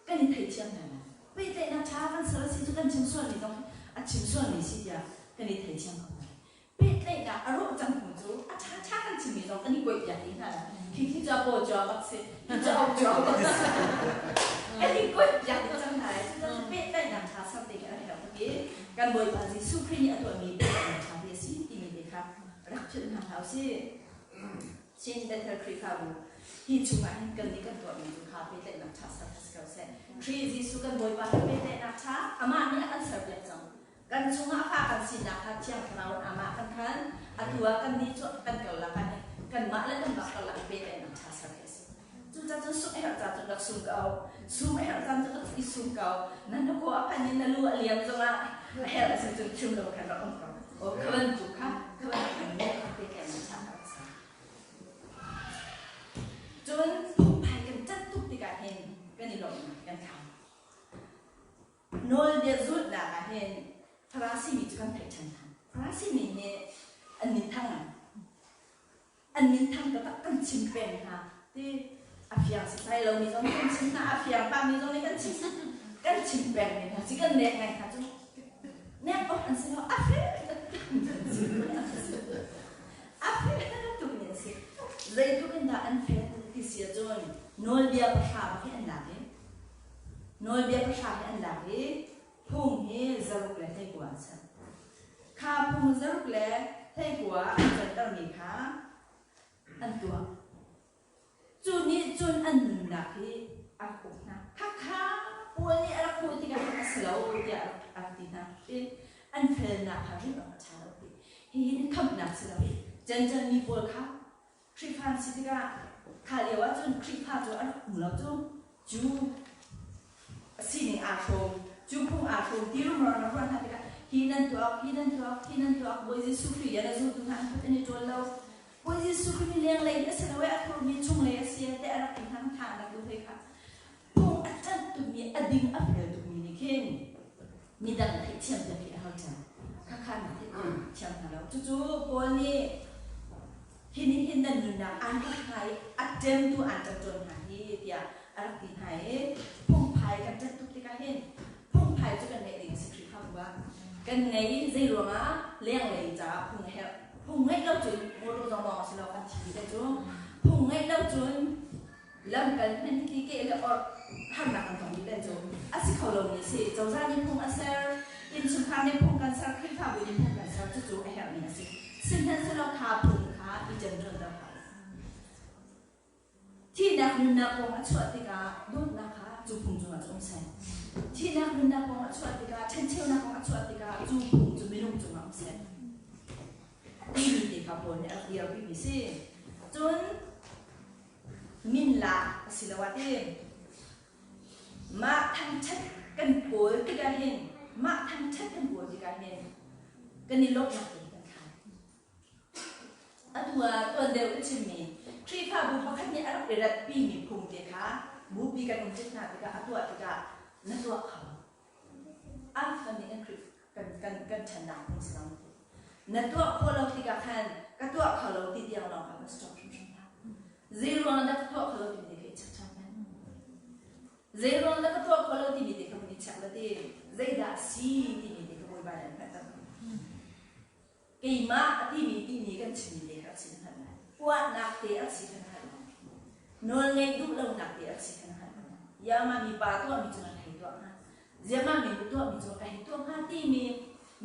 Kan i theithiam hna lai. Pehtlaihnak ṭha kan ser a si cu kan chim sualmi zong khi a chim sualmi si tiah kan i theithiam ko hna. Pehtlaihnak a rawh cang hnu cu a ṭhaṭha kan chimmi zong kan i kuaihpiak dih hna lai. Khi khi cu a paw cu a bak si, khi cu a cu a bak si. Kan i kuaihpiak dih cang hna lai. Cucaah pehtlaihnak ṭha ser te khi a herh tuk i kan Bawipa Jesuh Khrih nih a tuahmi pehtlaihnak ṭha hi a si timi te kha rak philh hna hlah usih. Chin Bethel Khrihfabu hi chungah hin kan nih kan tuahmi cu kha pehtlaihnak ṭha ser kha si ko seh. Khrih Jesuh kan Bawipa he pehtlaihnak ṭha amah nih a kan serpiak cang. Kan chungah fa kan sinak kha Thiang Thlarau in amah kan khan. Atu ah kannih cu kan karlak ah hin kanmah le kanmah karlak i pehtlaihnak ṭha ser khi a si. Cucaah cun sum a herh caan cu rak sum ko. Sum a herh caan cu rak i sum ko. Na hnukhaw a phan in na lu a liam zongah a herh a si cun chim lo khan rak um ko. Aw kha bantuk kha kha bantuk nih pehtlaihnak ṭha kha rak ser. Cun phungphai kan cat tuk tikah hin kan i lawmhnak kan thlau. Nawlbia zulhnak ah hin Farasi mi cu kan theih ṭhan hna. Farasi mi nih an min thang an min thang taktak kan chim peng hna ti a fiang setsai lomi zong nih kan chim hna, a fiang pahmi zong nih kan chim kan chim peng mi hna si kan nek ngai hna cu nek awk an si lo a fel a fel tuk mi an si. Zeitluk in dah an fel ti si ahcun nawlbia pahra bak hi an lak i Nawlbia pahra hi an lak i phung hi zaruk le hleikua an ser. Kha phung zaruk le hleikua an cantermi kha an tuah. Cu nih cun an nunnak hi a rak uk hna. Khakha Paul nih a rak hmuh tikah a si lo tiah a rak ti hna. An felnak kha rinh awk a ṭha lo ti. Hihi khamhnak si lo i Gentile mi pawl kha Khrihfa an si tikah kha lio ahcun Khrihfa cu a rak um lo cu. Cu sining aa hrawm, cu phung aa hrawm ti rumro an rak ruah hna tikah hi nan tuak, hi nan tuak, hi nan tuak, Bawi Jesuh Khrih rian a zultu hna an kut an i ṭawl lo. Bawi Jesuh Khrih hi lenglei in a si lo i a thurmi chunglei a si te a rak ti hna kha an rak duh hoi kha. Phung a ṭanh tukmi, a ding a fel tukmi nih khin midang theihthiam piak hi a har ṭhan. Khakha na theihthiam hna lo. Cucu Paul nih hi nih hin nan nunnak aan rak hna i a ṭemtu aan ṭanṭawn hna hi tiah a rak ti hna i phungphai kan ṭanh tuk tikah hin phungphai cu kan ngeih ding a si Khrihfabu ah kan ngei i zei ruangah lenglei caah phung a herh phung ngeih lo cun motor zong lawng a si lo kan thi dih cu phung ngeih lo cun lamkal hmanh hi ke le orh harnak kan tong dih len cu a si kho lomi a si cozah nih phung a ser innchungkhar nih phung kan ser Khrihfabu nih phung kan ser cucu a herhmi a si sihmanhsehlaw kha phung kha i ṭemṭawnter hlah u thihnak nunnak kong a chuah tikah dawtnak kha cu phung cungah cu um seh thihnak nunnak kong a chuah tikah ṭhencheunak kong a chuah tikah cu phung cu minung cungah um seh. kha Paul nih a rak dirpimi si. Cun min lak asiloah ti mah thangṭhat kan kawl tikah hin mah thangṭhat kan kawl tikah hin kan i lawmhnak te kan thlai. Atu ah tuan deuh ka chimmi Khrihfabu pakhat nih a rak i ratpimi phung te kha bupi kan um tik hna tikah a tuah tikah na tuah kho. A kan nih kan Khrih kan kan kan ṭhannak phung si lo. Na tuah khawh lo tikah khan ka tuah kho lo ti tiang lawng kha kan stop hrimhrim hlah. Zei ruang dah ka tuah kho lo timi te kha i check ṭhan peng. Zei ruang dah ka tuah kho lo timi te kha vun i check la ti. Zeidah si timi te kha Bawipa nih an hngalhter. Keimah a timi timi kan chimmi te kha a si na hngalh lai. Uahnak te a si kha na hngalh lai. Nawlngeih duh lonak te a si kha na hngalh lai. Yama mipa tuahmi cu na hei tuah hnga. Ziama minu tuahmi cu ka hei tuah hnga timi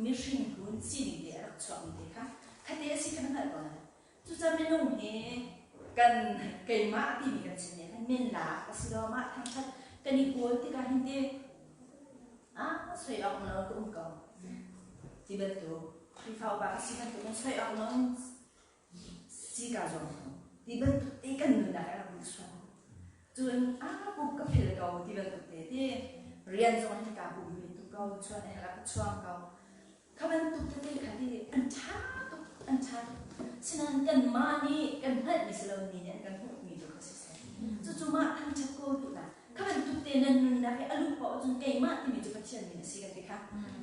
mihring hlun sining te a rak chuakmi te kha khate a si kha na hngalh ko lai. Cucaah minung hi kan keimah timi kan chim nih khan min lak asiloah thangṭhat kan i kawl tikah hin ti ah soi awk lo ka um ko ti bantuk Khrihfa upa ka si bantuk in soi awk lo si ka zuam ko ti bantuk te kan nunnak a rak lut sual. Cun a pum ka phil ko ti bantuk te ti rian zong hin ka pum ve tuk ko chuan a herh ah ka chuang ko. Kha bantuk tete kha ti an ṭha tuk, an ṭha tuk. Sinain kanmah nih kan hngalhmi si lo mi nih an kan hmuhmi tu kha siseh. Cucu mah thangṭhat kawl duhnak. Kha bantuk te nan nunnak i a luh paoh ahcun keimah timi cu Pathian min a si kan ti kha.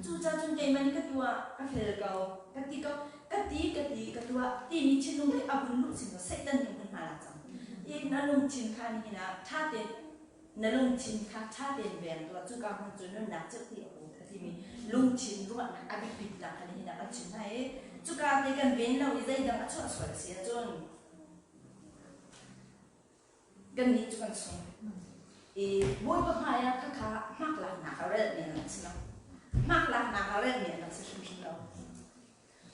Cucaah cun keimah nih ka tuah, ka fel ko, ka ti ko, ka ti, ka ti, ka tuah timi thinlung hi a vun luh chin ko Satan nih hun hna lak cang. I na lungthin kha nihin ah ṭha tein na lungthin kha ṭha tein veng tuah cuka hmun cu nunnak cerhti a um a timi lungthin ruahnak a biapitnak kha nihin ah kan chim hna i cuka te kan ven lo i zeidang a chuah sual a si ahcun kannih cu kan sung i Bawipa hmai ah khakha hmaklaknak a relmi an rak si lo hmaklaknak a relmi an rak si hrimhrim lo.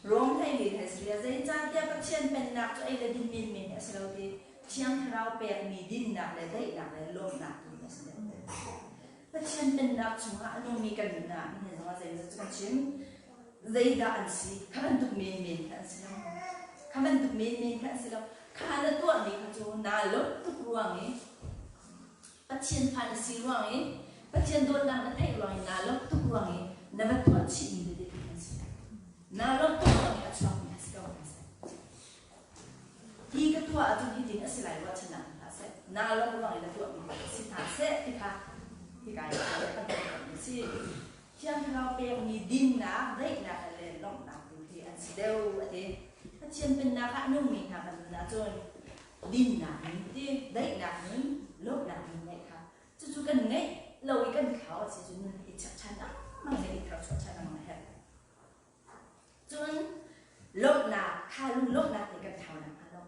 Rom 14 he si rih. Zeicahtiah Pathian Pennak cu ei le din menmen hi a si lo ti Thiang Thlarau pekmi dinnak le daihnak le lawmhnak tu hi a si deuh. Pathian Pennak chungah a nungmi kan nun ah nihin zongah zeimawzat cu kan chim. Zeidah an si? Kha bantuk menmen kha an si lo. Kha bantuk menmen kha an si lo. Kha na tuahmi kha cu naa lawmh tuk ruang i Pathian fa na si ruang i Pathian dawtnak na theih ruang i naa lawmh tuk ruang i na va tuah chihmi tete tu an si. Naa lawmh tuk ruang i a chuakmi a si ko an si. Hi ka tuah ahcun hitin a si lai ruahchannak hna seh. Naa lawmh ruang i na tuahmi si hna seh ti kha hika i kan tuahmi si. Thiang Thlarau pekmi dinnak, daihnak le lawmhnak tu hi an si deuh a ti. Pathian pennak ah a nungmi hna kan nun ahcun dinnak nun ti daihnak nun lawmhnak nun ngeih kha cucu kan ngeih lo i kan thlau a si cu nun i check ṭhan lengmang le i tharchuah ṭhan lengmang a herh. Cun lawmhnak kha lunglawmhnak nih kan thlau nakhnga lo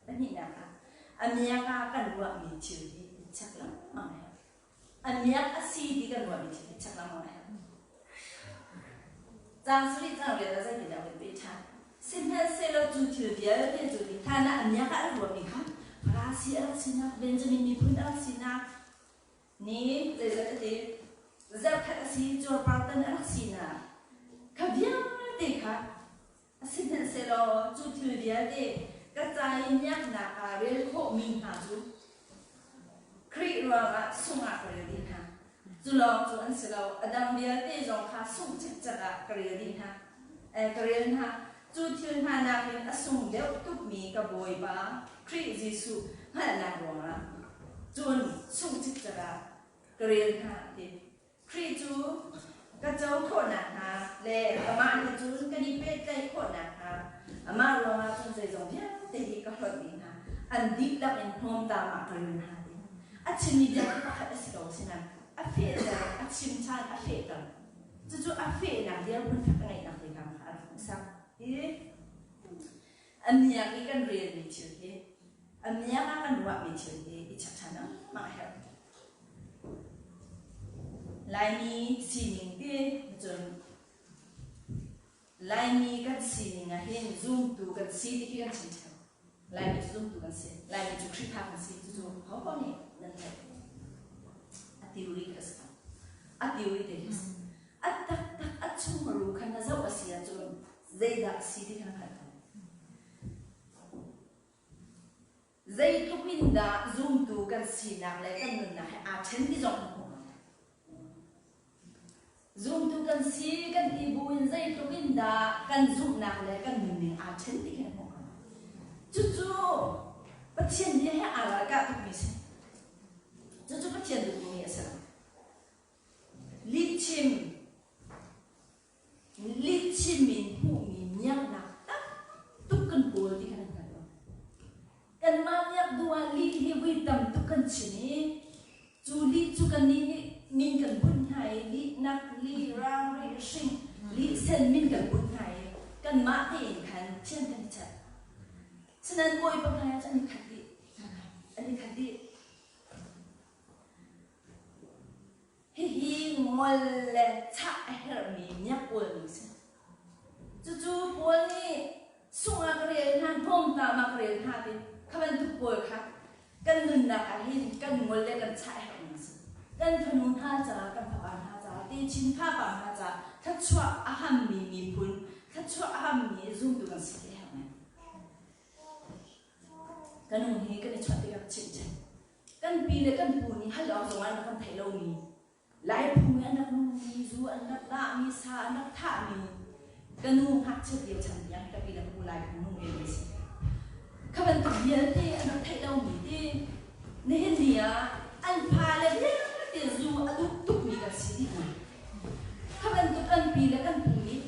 pahnihnak ah a miak ah kan ruahmi thil hi i check lengmang a herh. A miak a si ti kan ruahmi thil hi check lengmang a herh. Caang sarih caang riat ah zeitindah kan peh ṭhan? Sihmanhsehlaw cu thil vialte cu hlan ah a miak ah an ruahmi kha Farasi a rak sinak, Benjamin miphun a rak sinak nih zeizat a ti, zarhkhat a si, cuarpartan a rak sinak kha vialte kha Sihmanhsehlaw cu thil vialte ka ca i miaknak ah rel khawhmi hna cu Khrih ruangah sungh ah ka rel dih hna. Cu lawng cu an si lo, a dang vialte zong kha sungh cikcek ah ka rel dih hna. Ka rel hna. Cu thil hna nakin a sung deuh tukmi ka Bawipa Khrih Jesuh hngalhnak ruangah cun sungh cikcek ah ka rel hna a ti. Khrih cu ka co khawh nakhnga le amah he cun kan i pehtlaih khawh nakhnga amah ruangah cun zeizong vialte hi ka hlawt dih hna. An dihlak in hnawmtam ah ka ril hna ti. A chimmi bia hi pakhat a si ko asinain a fehter, a chim ṭhan, a fehter. Cucu a fehnak dirhmun kha ka ngeihnak te kha a rak hmuhsak. Hi a miak i kan relmi thil hi, a miak ah kan ruahmi thil hi i check ṭhan lengmang a herh. Laimi sining ti cun Laimi kan sining ah hin zumtu kan si ti khi kan chim ṭheo. Laimi cu zumtu kan si. Laimi cu Khrihfa kan si. Cucu hopaoh nih nan theih. A theory kha a si ko. A theory te khi a si. A taktak a chungru kha na zoh a si ahcun zeidah a si ti kha na hngalh ko. Zeitluk in dah zumtu kan sinak le kan nunnak he aa ṭhen ti zong kan hmuh. Zumtu kan si kan ti buin zeitluk in dah kan zumhnak le kan nunning aa ṭhen ti khi kan hmuh. Cucu Pathian bia he aa ralkah tukmi a si. Cucu Pathian duhmi a si lo. Lihchim Lihchim in hmuhmi miaknak tamtuk kan kawl ti kha kan hngal lo. Kanmah miak duh ah lih hi vui tamtuk kan chim i cu lih cu kannih nih min kan bunh hna i lihnak, lih rang, lih hring, lih sen min kan bunh hna i kanmah tein khan thian kan i chat. Sinain Bawipa hmai ah cun an i khat dih. An i khat dih. Hihi ngol le chah a herhmi miak kawlmi si. Cucu Paul nih sung ah ka rel hna, hnawmtam ah ka rel hna ti kha bantuk pawl kha kan nunnak ah hin kan ngol le kan chah a herhmi a si. Kan fanu hna caah, kan fapa hna caah, techin fapa hna caah thluachuah a hammi miphun, thluachuah a hammi zumtu kan si ti a herh ngai. Ka nu hi kan i chawnh tikah ka chimh ṭhan. Kan pi le kan pu nih hal awk zong an rak kan theih lomi Lai phung i an rak nungmi, zu an rak dahmi, sa an rak thahmi ka nu ngakchiat lio chan tiang ka pi le ka pu Lai phung nung ve si. Kha bantuk vialte an rak theih lomi ti nihin ni ah an fale vialte zu a duh tukmi kan si dih hna. Kha bantuk kan pi le kan pu nih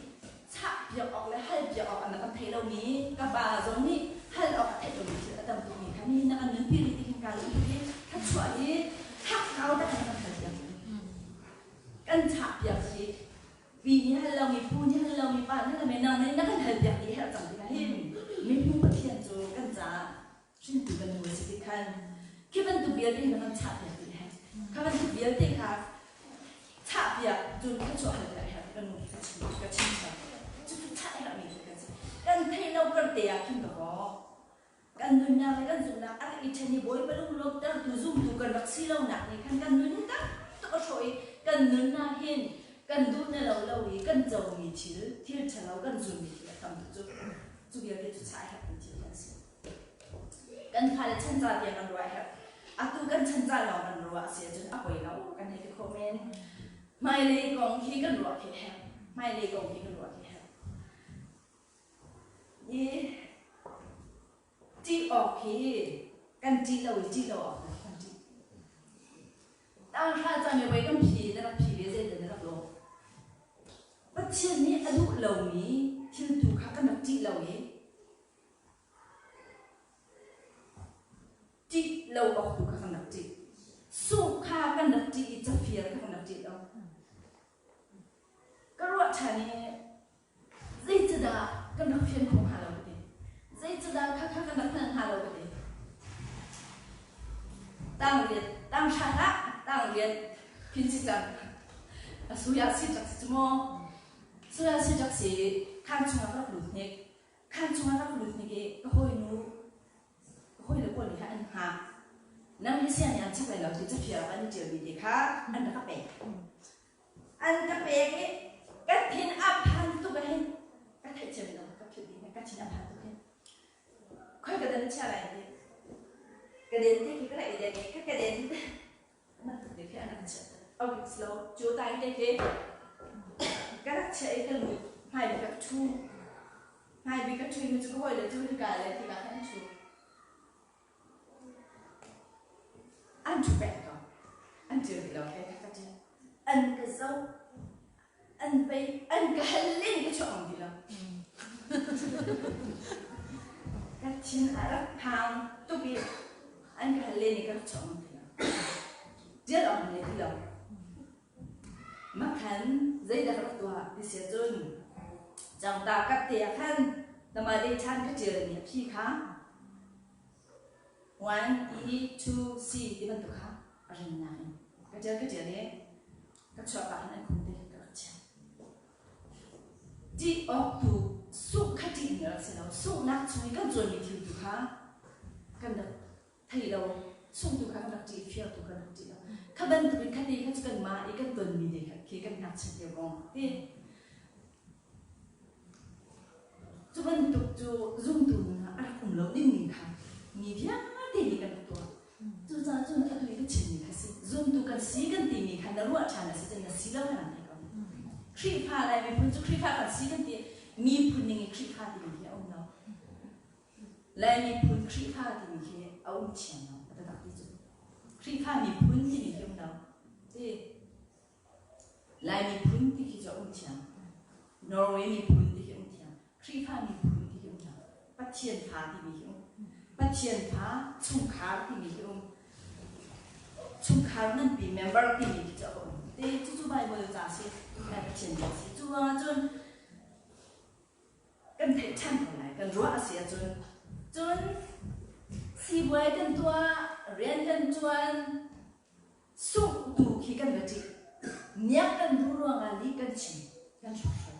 chahpiak awk le halpiak awk an rak kan theih lomi ka pa zong nih hal awk a theih lomi thil a tam tukmi kha nihin na kan nunpi rih ti khin kaa lung tuk i thluachuah hi hakkau tak in kan halpiak kan chahpiak hi pi nih hal lomi pu nih hal lomi pa nih hal lomi nang nih na kan halpiak ti herh cang tikah hin miphun Pathian cu kan caah hringtu kan nu a si ti khan khi bantuk vialte hi na kan chahpiak dih he kha bantuk vialte kha chahpiak cun thluachuah hal piak herh kan nu ka chim ka chim cang cucu chah herhmi thil kan si kan theih lo kar te ah khin ka kaw kan nunnak le kan zumhnak a rak i ṭhen i Bawipa lunglawmhtertu zumtu kan rak si lonak nih khan kan nun hi tam tuk a hrawh i kan nunnak hin kan duh na lo lo i kan comi thil thil ṭhalo kan zunmi thil a tam tuk cu cu vialte cu chah herhmi thil kan si. Kan fale chan ca tiang kan ruah a herh. Atu kan chan ca lawng kan ruah a si ahcun a poi lo kan hei ti khawh men. Hmailei kong khi kan ruah khi a herh. Hmailei kong khi kan ruah khi a herh. I ṭih awk khi kan ṭih lo i ṭih lo awk kan ṭih. Tanghra cang i voi kan phi na rak phi ve zeidah na rak lawh? Pathian nih a duh lomi thil tu kha kan rak ṭih lo i Ṭih lo awk tu kha kan rak ṭih. Sungh kha kan rak ṭih i cafir kha kan rak ṭih lo. Ka ruah ṭhan i zeicadah kan rak fian khawh hnga lo ka ti. Zeicadah kha kha kan rak hngalh hnga lo ka ti. Tang rian, tang hra hlah, tang rian phin si cang. A suya si cak si cu maw? Suya si cak si khaan chungah ka rak lut hnik. Khaan chungah rak lut hnik i ka hawinu ka hawile pawl nih khan an hngak. Nang hi sianginn an chak lai lo ti cafiar ah an i ṭialmi te kha an rak ka pek. An ka pek i ka thin a phan tuk ahhin ka theih ciami lo ka philh dih ka thin a phan tuk hin. Khoi ka dan chia lai ti. Ka den te khi ka rak i den i ka ka den man tuk te khi an rak chiah. Okay, slow. Cu tai te khi ka rak chiah i ka lut hmai bik ka ṭhu. Hmai bik ka ṭhu i cu ka hawile cu hika le hika khan an ṭhu. An ṭhu peng ko. An ṭil ti lo ke ka ṭil. An ka zoh. An pei an ka hal len ka chuah ngam ti lo. Ka thin a rak phang tuk i an ka hal len i ka rak chuah ngam ti lo. Ṭial awk ne ti lo. Makhan zeidah ka rak tuah ti si ahcun cangta kap te ah khan tamale ṭhan ka ṭialmi a phi kha 1 E 2 C ti bantuk kha a rinnak in ka ṭial ka ṭial i ka chuah pah hin an khum te ka rak chiah. Ṭih awk tu sungh kha ṭih ding a rak si lo. Sunghnak chung i kan cawnmi thil tu kha kan rak thei lo. Sungh tu kha kan rak ṭih, fiar tu kan rak ṭih lo. Kha bantukin khate kha cu kanmah i kan tonmi te kha khi kan ngakchiat lio kong ti. Cu bantuk cu zumtu nun ah a rak um lo dingmi kha mi vialte nih Lai miphun Khrihfa timi khi a um thiam lo a taktak ti cu. Khrihfa miphun timi khi um lo. Ti Lai miphun ti khi cu a um thiam. Norway miphun ti khi um thiam. Khrihfa miphun ti khi um lo. Pathian fa timi khi um. Pathian fa chungkhar timi khi um. Chungkhar nganpi member timi khi cu a um. Te cucu Bible ca si, Pathian ca si. Cu ruangah cun kan theih ṭhan ko lai kan ruah a si ahcun cun siibuai kan tuah rian kan ṭuan sungh tu khi kan va ṭih miak kan duh ruangah lih kan chim kan hrawkhrol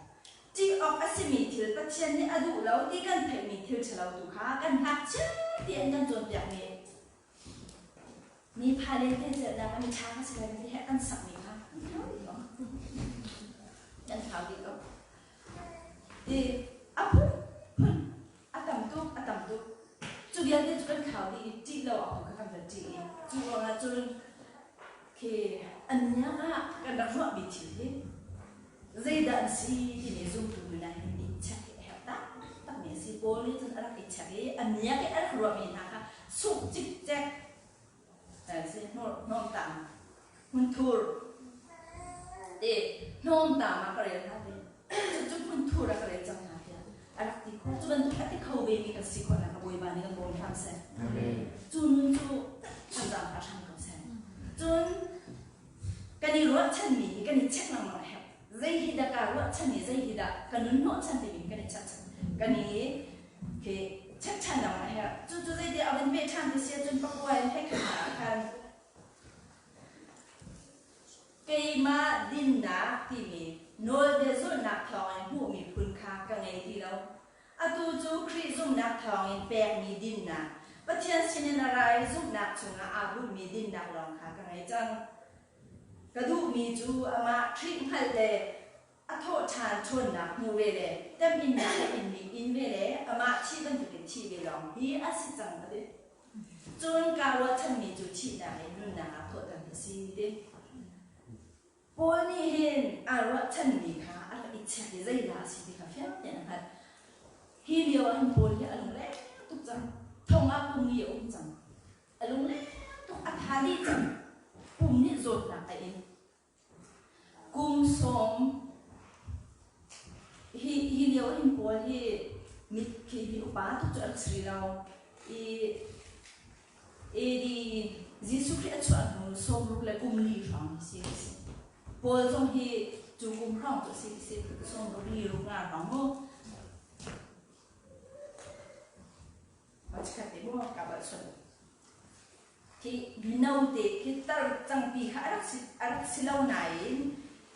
ṭih awk a simi thil Pathian nih a duh lo ti kan theihmi thil ṭhalo tu kha kan ngakchia tein kan cawnpiakmi mi pha le te celhnak ah miṭha ka si lai ti he kan sakmi kha kan thlau dih ko kan thlau dih ko I a phunphun a tam tuk a tam tuk. Cu vialte cu kan khau dih i ṭih lo awk tu kha kan van ṭih i cu ruangah cun khi an miak ah kan rak ruahmi thil hi zeidah an si timi zumtu nun ah hin i check hi a herh taktakmi a si. Paul nih cun a rak i check i a miak i a rak ruahmi hna kha sungh cikcek si hnawmtam hmunthur te hnawmtam ah ka rel hna te cucu hmunthur ah ka rel cang hna tiah a rak ti khawh. Cu bantuk a ti kho ve mi kan si khawh nak Bawipa nih kan bawm hram seh. Cu nun cu kan zaangfah hram ko seh. Cun kan i ruahchanmi hi kan i check lengmang a herh. Zei hi dah kaa ruahchan i zei hi dah ka nun hnawhchan timi kan i check kan i khi check ṭhan lengmang a herh. Cucu zeiti a van peh ṭhan ti si ahcun pakua in hei khat ah khan keimah dinnak timi nawlbia zulhnak thawngin hmuhmi phun kha ka ngei ti lo. Atu cu Khrih zumhnak thawngin pekmi dinnak, Pathian sinin a ra i zumhnak chungah aa bunhmi dinnak lawng kha ka ngei cang. Ka duhmi cu amah Khrih hngalh le a thawhṭhan ṭhawnnak hmu ve le temhinnak a inmi in ve le amah thih bantukin thih ve lawng hi a si cang a ti. Cun kaa ruahchanmi cu thihnak in nunnak ah thawhter a si ti. Paul nih hin aa ruahchanmi kha a rak i check i zeidah a si ti kha fiang tein a hngalh. Hi lio ah hin Paul hi a lungleng tuk cang. Thong ah kum li a um cang. A lungleng tuk a tha dih cang. Pum nih zawtnak a in. Kum sawm hi hi lio hin pawl hi mit khi hi upa tuk cu an si rih lo i AD Jesuh Khrih a chuah hnu 60 le kum li hrawng hi si si. Paul zong hi cu kum hrawng cu si si 60 li ruk nga hrawng mu. Chikkhat te mu ka bal chun. Khi mino te khi tar cangpi kha a rak si a rak si lo nain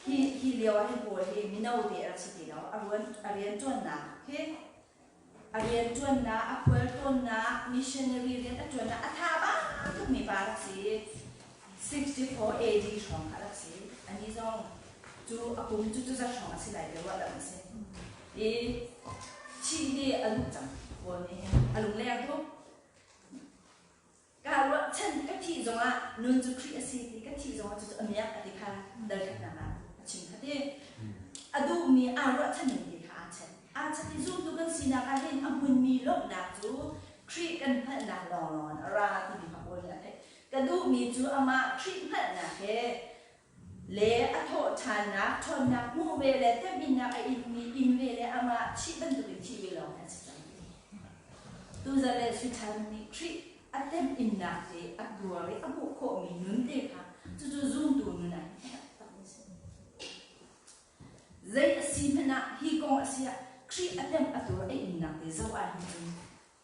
hi hi lio ah hin pawl hi mino te a rak si ti lo. A ruan a rian ṭuannak khi a rian ṭuannak a khual tawnnak missionary rian a ṭuannak a tha bak mi pa rak si. 64 AD hrawng kha rak si. Ani zong cu a kum cu cu zat hrawng a si lai ti ruah dam a si. I thih hi a luh cang pawl nih hin a lungleng tuk. Ka ruahchan ka thih zongah nun cu Khrih a si ti ka thih zongah cucu a miak a ti kha dal khatnak ah a chim kha ti. A duhmi aa ruahchan ning ti kha aa chet. Aa chet i zumtu kan sinak ah hin a hmunmi lawmhnak cu Khrih kan hngalhnak lawnglawng in a ra timi kha Paul nih a theih. Ka duhmi cu amah Khrih hngalhnak he le a thawhṭhannak ṭhawnnak hmuh ve le temhinnak a inmi in ve le amah thih bantukin thih ve lawng hi a si cang. Tuzan le Suiṭhan nih Khrih a temhinnak te a tuar i a hmuh khawhmi nun te kha cucu zumtu nun ah hin a herh takmi a si. Zei a si hmanh ah hi kong a si ah Khrih a temh a tuar a innak te zoh ah hin cun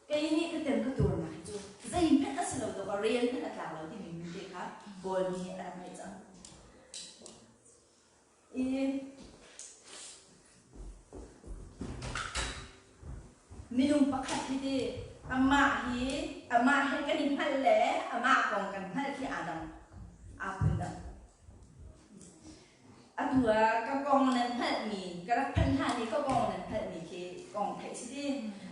Kei nih ka tem ka tuarnak hi cu zeihmanh a si lo tuk a rel hmanh a tlak lo timi mi te kha Paul nih a rak ngeih cang. I minung pakhat hi ti amah hi amah he kan i hngalh le amah kong kan hngalh khi aa dang aa phun dang. Atu ah ka kong nan hngalhmi, ka rak phanh hlan i ka kong nan hngalhmi khi kong theih si ti.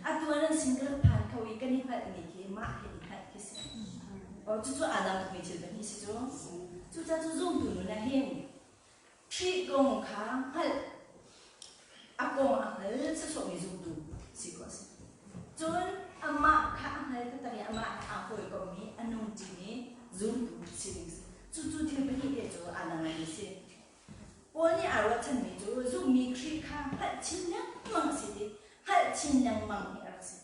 Atu ah nan sin ka rak phan kho i kan i hngalhmi khi mah he i hngalh khi si. Oh, cucu aa dang tukmi thil pahnih si cu. Cucaah cu zumtu nun ah hin Khrih kong kha hngalh, a kong a hngal sawsawhmi zumtu si khawh a si. Cun Amah kha a hngal taktak i amah he aa hawikommi, a nung ṭimi zumtu si ding a si. Cucu thil pahnih te cu aa dang ngaimi a si. Paul nih aa ruahchanmi cu zumhmi Khrih kha hngalh chin lengmang a si ti hngalh chin lengmang hi a rak si.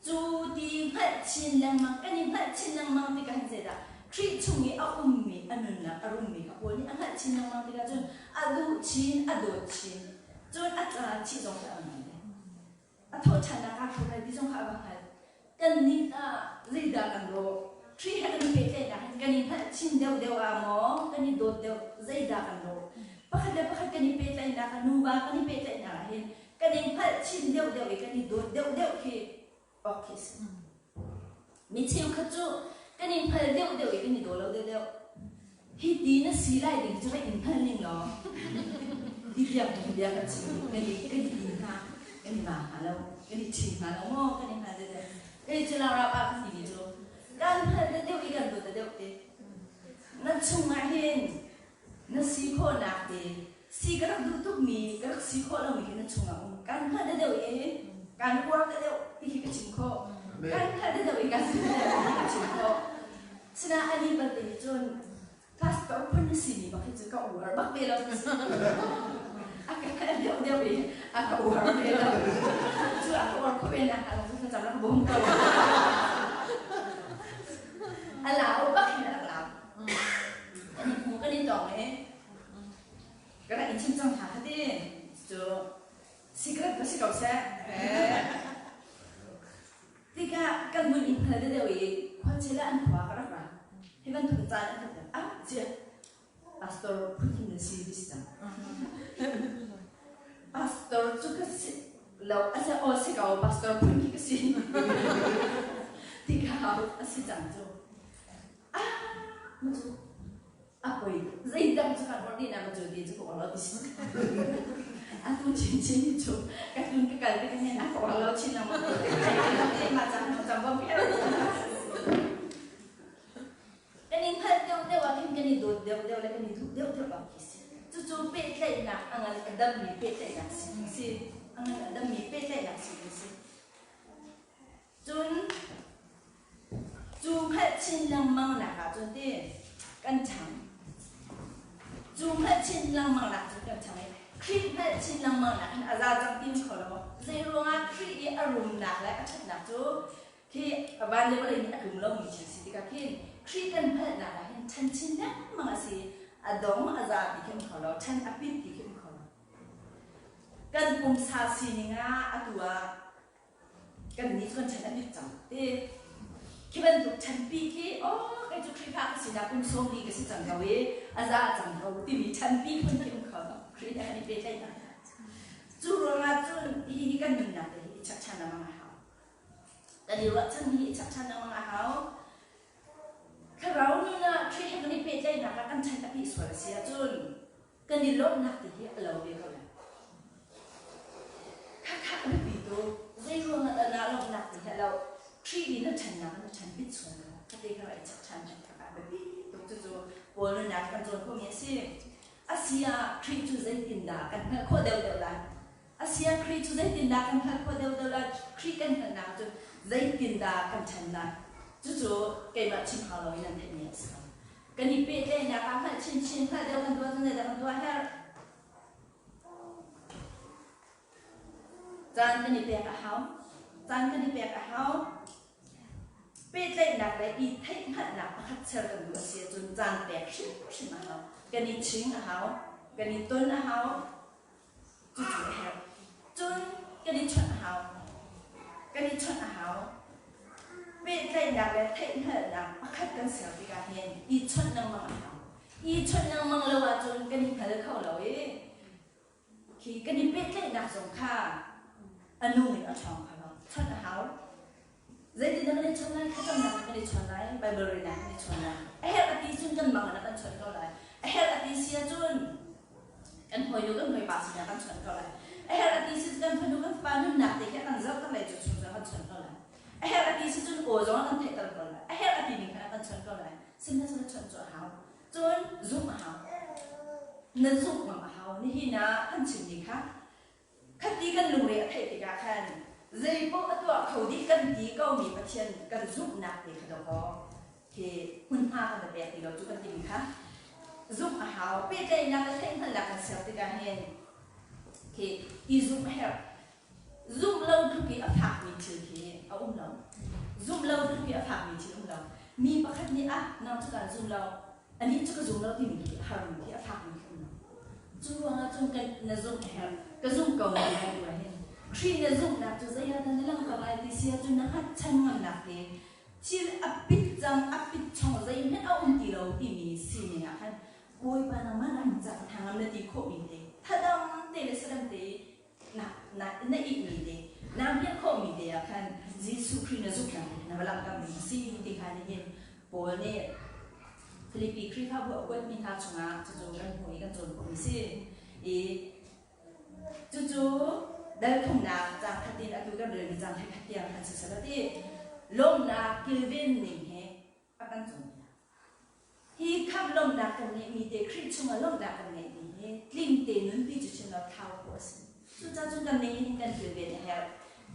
Cu ti hngalh chin lengmang kan i hngalh chin lengmang tikah hin zeidah Khrih chung i a ummi a nunnak a rummi kha Paul nih a hngalh chin lengmang tikah cun a duh chin a dawt chin cun a ca chih zong kha a ngai ve. A thawhṭhannak aa hruai ti zong kha a va hngalh. Kannih tah zeidah kan lawh? Khrih he kan i pehtlaihnak hin kan i hngalh chin deuhdeuh ah maw kan i dawt deuh zeidah kan lawh? Pakhat le pakhat kan i pehtlaihnak ah nuva kan i pehtlaihnak ah hin kan i hngalh chin deuhdeuh i kan i dawt deuhdeuh khi awk khi a si. Mi cheukhat cu kan i hngal deuhdeuh i kan i daw lo deuhdeuh. Hi ti na si lai ding cu rak in hngal ning law ti tiang tu bia kan chim kan i kan i ti hna kan i ma hna lo kan i ṭhi hna lo maw kan i hngal deuhdeuh. Kei cu lau pa kan timi cu kan hngal deuhdeuh i kan dawt deuh ti. Na chungah hin na si khawhnak te si ka rak duh tukmi ka rak si khawh lomi hi na chungah um kan hngalh deuh i kan uar deuh ti hi ka chim khawh kan hngalh deuh i kan ti hi ka chim khawh sina ani balte nih cun pastor phun na simi bak hi cu ka uar bak ve lo a ka hngalh deuh deuh i a ka uar ve lo cu a ka uar kho ve nak hnga cu cam rak bawm ko a lau bak hin a rak lau kan i hmu kan i tong i Ka rak in chim cang hna kha ti. Cu secret va si ko seh. Tikah kan vun in hngal deuh i khuachel ah an khua ka rak ra. Hi bantuk caan an ka ah cia pastor phun na si ti si cang. Pastor cu ka si lo a si aw si ko pastor phun khi ka si. Tikah a si cang cu. Ah ma cu a poi zeidang cu kan orh dih na ma cu ti cu ka orh lo ti si atu chin chin hi cu ka tun ka kal tik hin a ka orh lo chin lengmang ti ma cang no cang bom kan in hngalh deuh deuh ah khin kan i dawt deuh deuh le kan i duh deuh deuh bak khi si cucu pehtlaihnak a ngan a dammi pehtlaihnak si si a ngan a dammi pehtlaihnak si si Cun cu hngalh chin lengmang nak ah cun ti kan ṭhang. Cu hngalh chin lengmang nak cun kan ṭhang i Khrih hngalh chin lengmang nak hin a za cang ti kho lo. Zei ruangah Khrih i a rumnak le a ṭhatnak cu khi van le vawlei nih a tlum lomi thil si tikah khin Khrih kan hngalhnak ah hin ṭhan chin lengmang a si. A dong a za ti khi um kho lo, ṭhan a pit ti khi um kho lo. Kan pumsa sining ah atu ah Kannih cu kan ṭhen a bit cang ti. Khi bantuk ṭhenpi khi aw kei cu Khrihfa ka sinak kum 40 ka si cang ko i a za cang ko timi ṭhenpi phun khi um kho lo. Khrih he kan i pehtlaihnak. Cu ruangah cun hihi kan nunnak te hi i check ṭhan lengmang a hau. Kan i ruahchan hi i check ṭhan lengmang a hau. Thlarau nun ah Khrih he kan i pehtlaihnak ah kan ṭhen a pih sual a si ahcun kan i lawmhnak te hi a lo ve ko lai. Khakha a biapi tuk. Zei ruangah dah naa lawmhnak te hi a lo? Khrih nih na ṭhennak na ṭhen bit sual lo. Kate kha i chak ṭhan ṭhen khakha a biapi tuk. Cucu Paul nunnak kan cawn khawhmi a si. A si ah Khrih cu zeitindah kan hngalh khawh deuhdeuh lai? A si ah Khrih cu zeitindah kan hngalh khawh deuhdeuh lai? Khrih kan hngalhnak cu zeitindah kan ṭhen lai? Cucu keimah chim hau loin nan theihmi a si ko. Kan i pehtlaihnak ah hngalh chinchin, hngalh deuh kan tuah cun zeidah kan tuah herh? Caan kan i pek a hau. Caan kan i pek a hau. Pehtlaihnak le i theihhngalhnak pakhat ser kan duh a si ahcun caan pek hrimhrim a hau. Kan i ching a hau. Kan i ton a hau. Cucu a herh. Cun kan i chawnh a hau. Kan i chawnh a hau. Pehtlaihnak le theihhngalhnak pakhat kan ser tikah hin i chawnh lengmang a hau. I chawnh lengmang lo ahcun kan i hngal kho lo i khi kan i pehtlaihnak zong kha a nung in a ṭhawng kho lo. Chawnh a hau. Zeitindah kan i chawnh lai? Thlacamnak in kan i chawn lai. Baibal relnak kan i chawn lai. A herh a ti cun kan mang in a kan chawnh ko lai. A herh a ti si ahcun kan hawinu kan hawipa sinah kan chawnh ko lai. A herh a ti si cun kan fanu kan fapa nunnak te khi a kan zohter lai cu chung zong kan chawnh ko lai. A herh a ti si cun aw zong a kan theihter ko lai. A herh a ti ning khan a kan chawnh ko lai. Sihmanhsehlaw chawnh cu a hau. Cun zumh a hau. Na zumh ngam a hau. Nihin ah kan chimmi kha Khati kan lungre a theih tikah khan Zeipaoh a tuah kho dih kan ti komi Pathian kan zumhnak te kha dawkaw khi hmunhma kan va pek ti lo cu kan timi kha zumh a hau. Pehtlaihnak le theihhngalhnak kan ser tikah hin khi i zumh a herh. Zumh lo tluk i a fakmi thil khi a um lo. Zumh lo tluk i a fakmi thil um lo. Mi pakhat nih ah nang cu kaan zum lo, anih cu ka zum lo timi khi a harmi khi a fakmi khi um lo. Cu ruangah cun kan na zumh a herh. Ka zum ko na ti ah hin Khrih na zumhnak cu zei ah dah na langhter lai ti si ahcun na hngatchan ngamnak te thil a pit cang, a pit chong zeihmanh a um ti lo timi sining ah khan Bawipa nangmah na in cang hna ngam na ti khawhmi te thadam te le saram te na na na ihmi te naa hngilh khawhmi te ah khan Jesuh Khrih na zumhnak te na va langhtermi si ti kha nihin Paul nih Filipi Khrihfabu a kuatmi hna chungah cucu kan hmuh i kan cawn khawhmi si. I cucu dal thumnak caang khat in atu kan relmi caang khat tiang khan siseh ti lawmnak kilven ning he a kan cawnpiak. Hi khamh lawmhnak kan ngeihmi te Khrih chungah lawmhnak kan ngeihmi hi tling te nunpi cu chim lo thau khawh a si. Cucaah cun kan ning hin kan kilven a herh.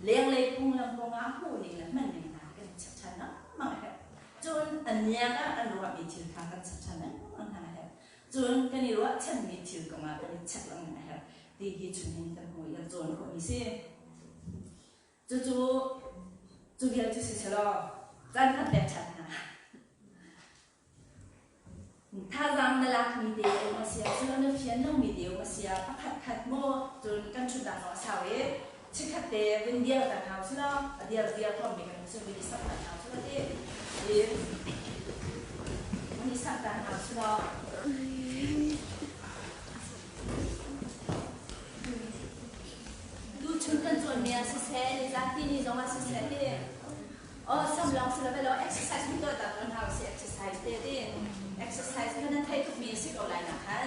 Lenglei phunglam kongah hmuhning le hmanning hna kan chap ṭhan lengmang a herh. Cun a miak ah an ruahmi thil kha kan chap ṭhan lengmang hna a herh. Cun kan i ruahchanmi thil kongah kan i check lengmang a herh ti hi chungin kan hmuh i kan cawn khawhmi si. Cucu cu vial cu si selaw caan kan pek ṭhan hna. Thazaang na lakmi te um a si ah cun na fian lomi te um a si ah pakhat khat maw cun kan ṭhutnak zong a sau i chikkhat te vun dial kan hau si law a dial dial huammi kan um si vun i sak kan hau si law ti i vun i sak kan hau si law. Tuchun kan cawnmi ah siseh, nizati ni zong ah siseh ti oh sam lawng si lo exercise hun tuah ta tawn hna usih, exercise te ti exercise kha nan theih tukmi a si ko lai nak khan.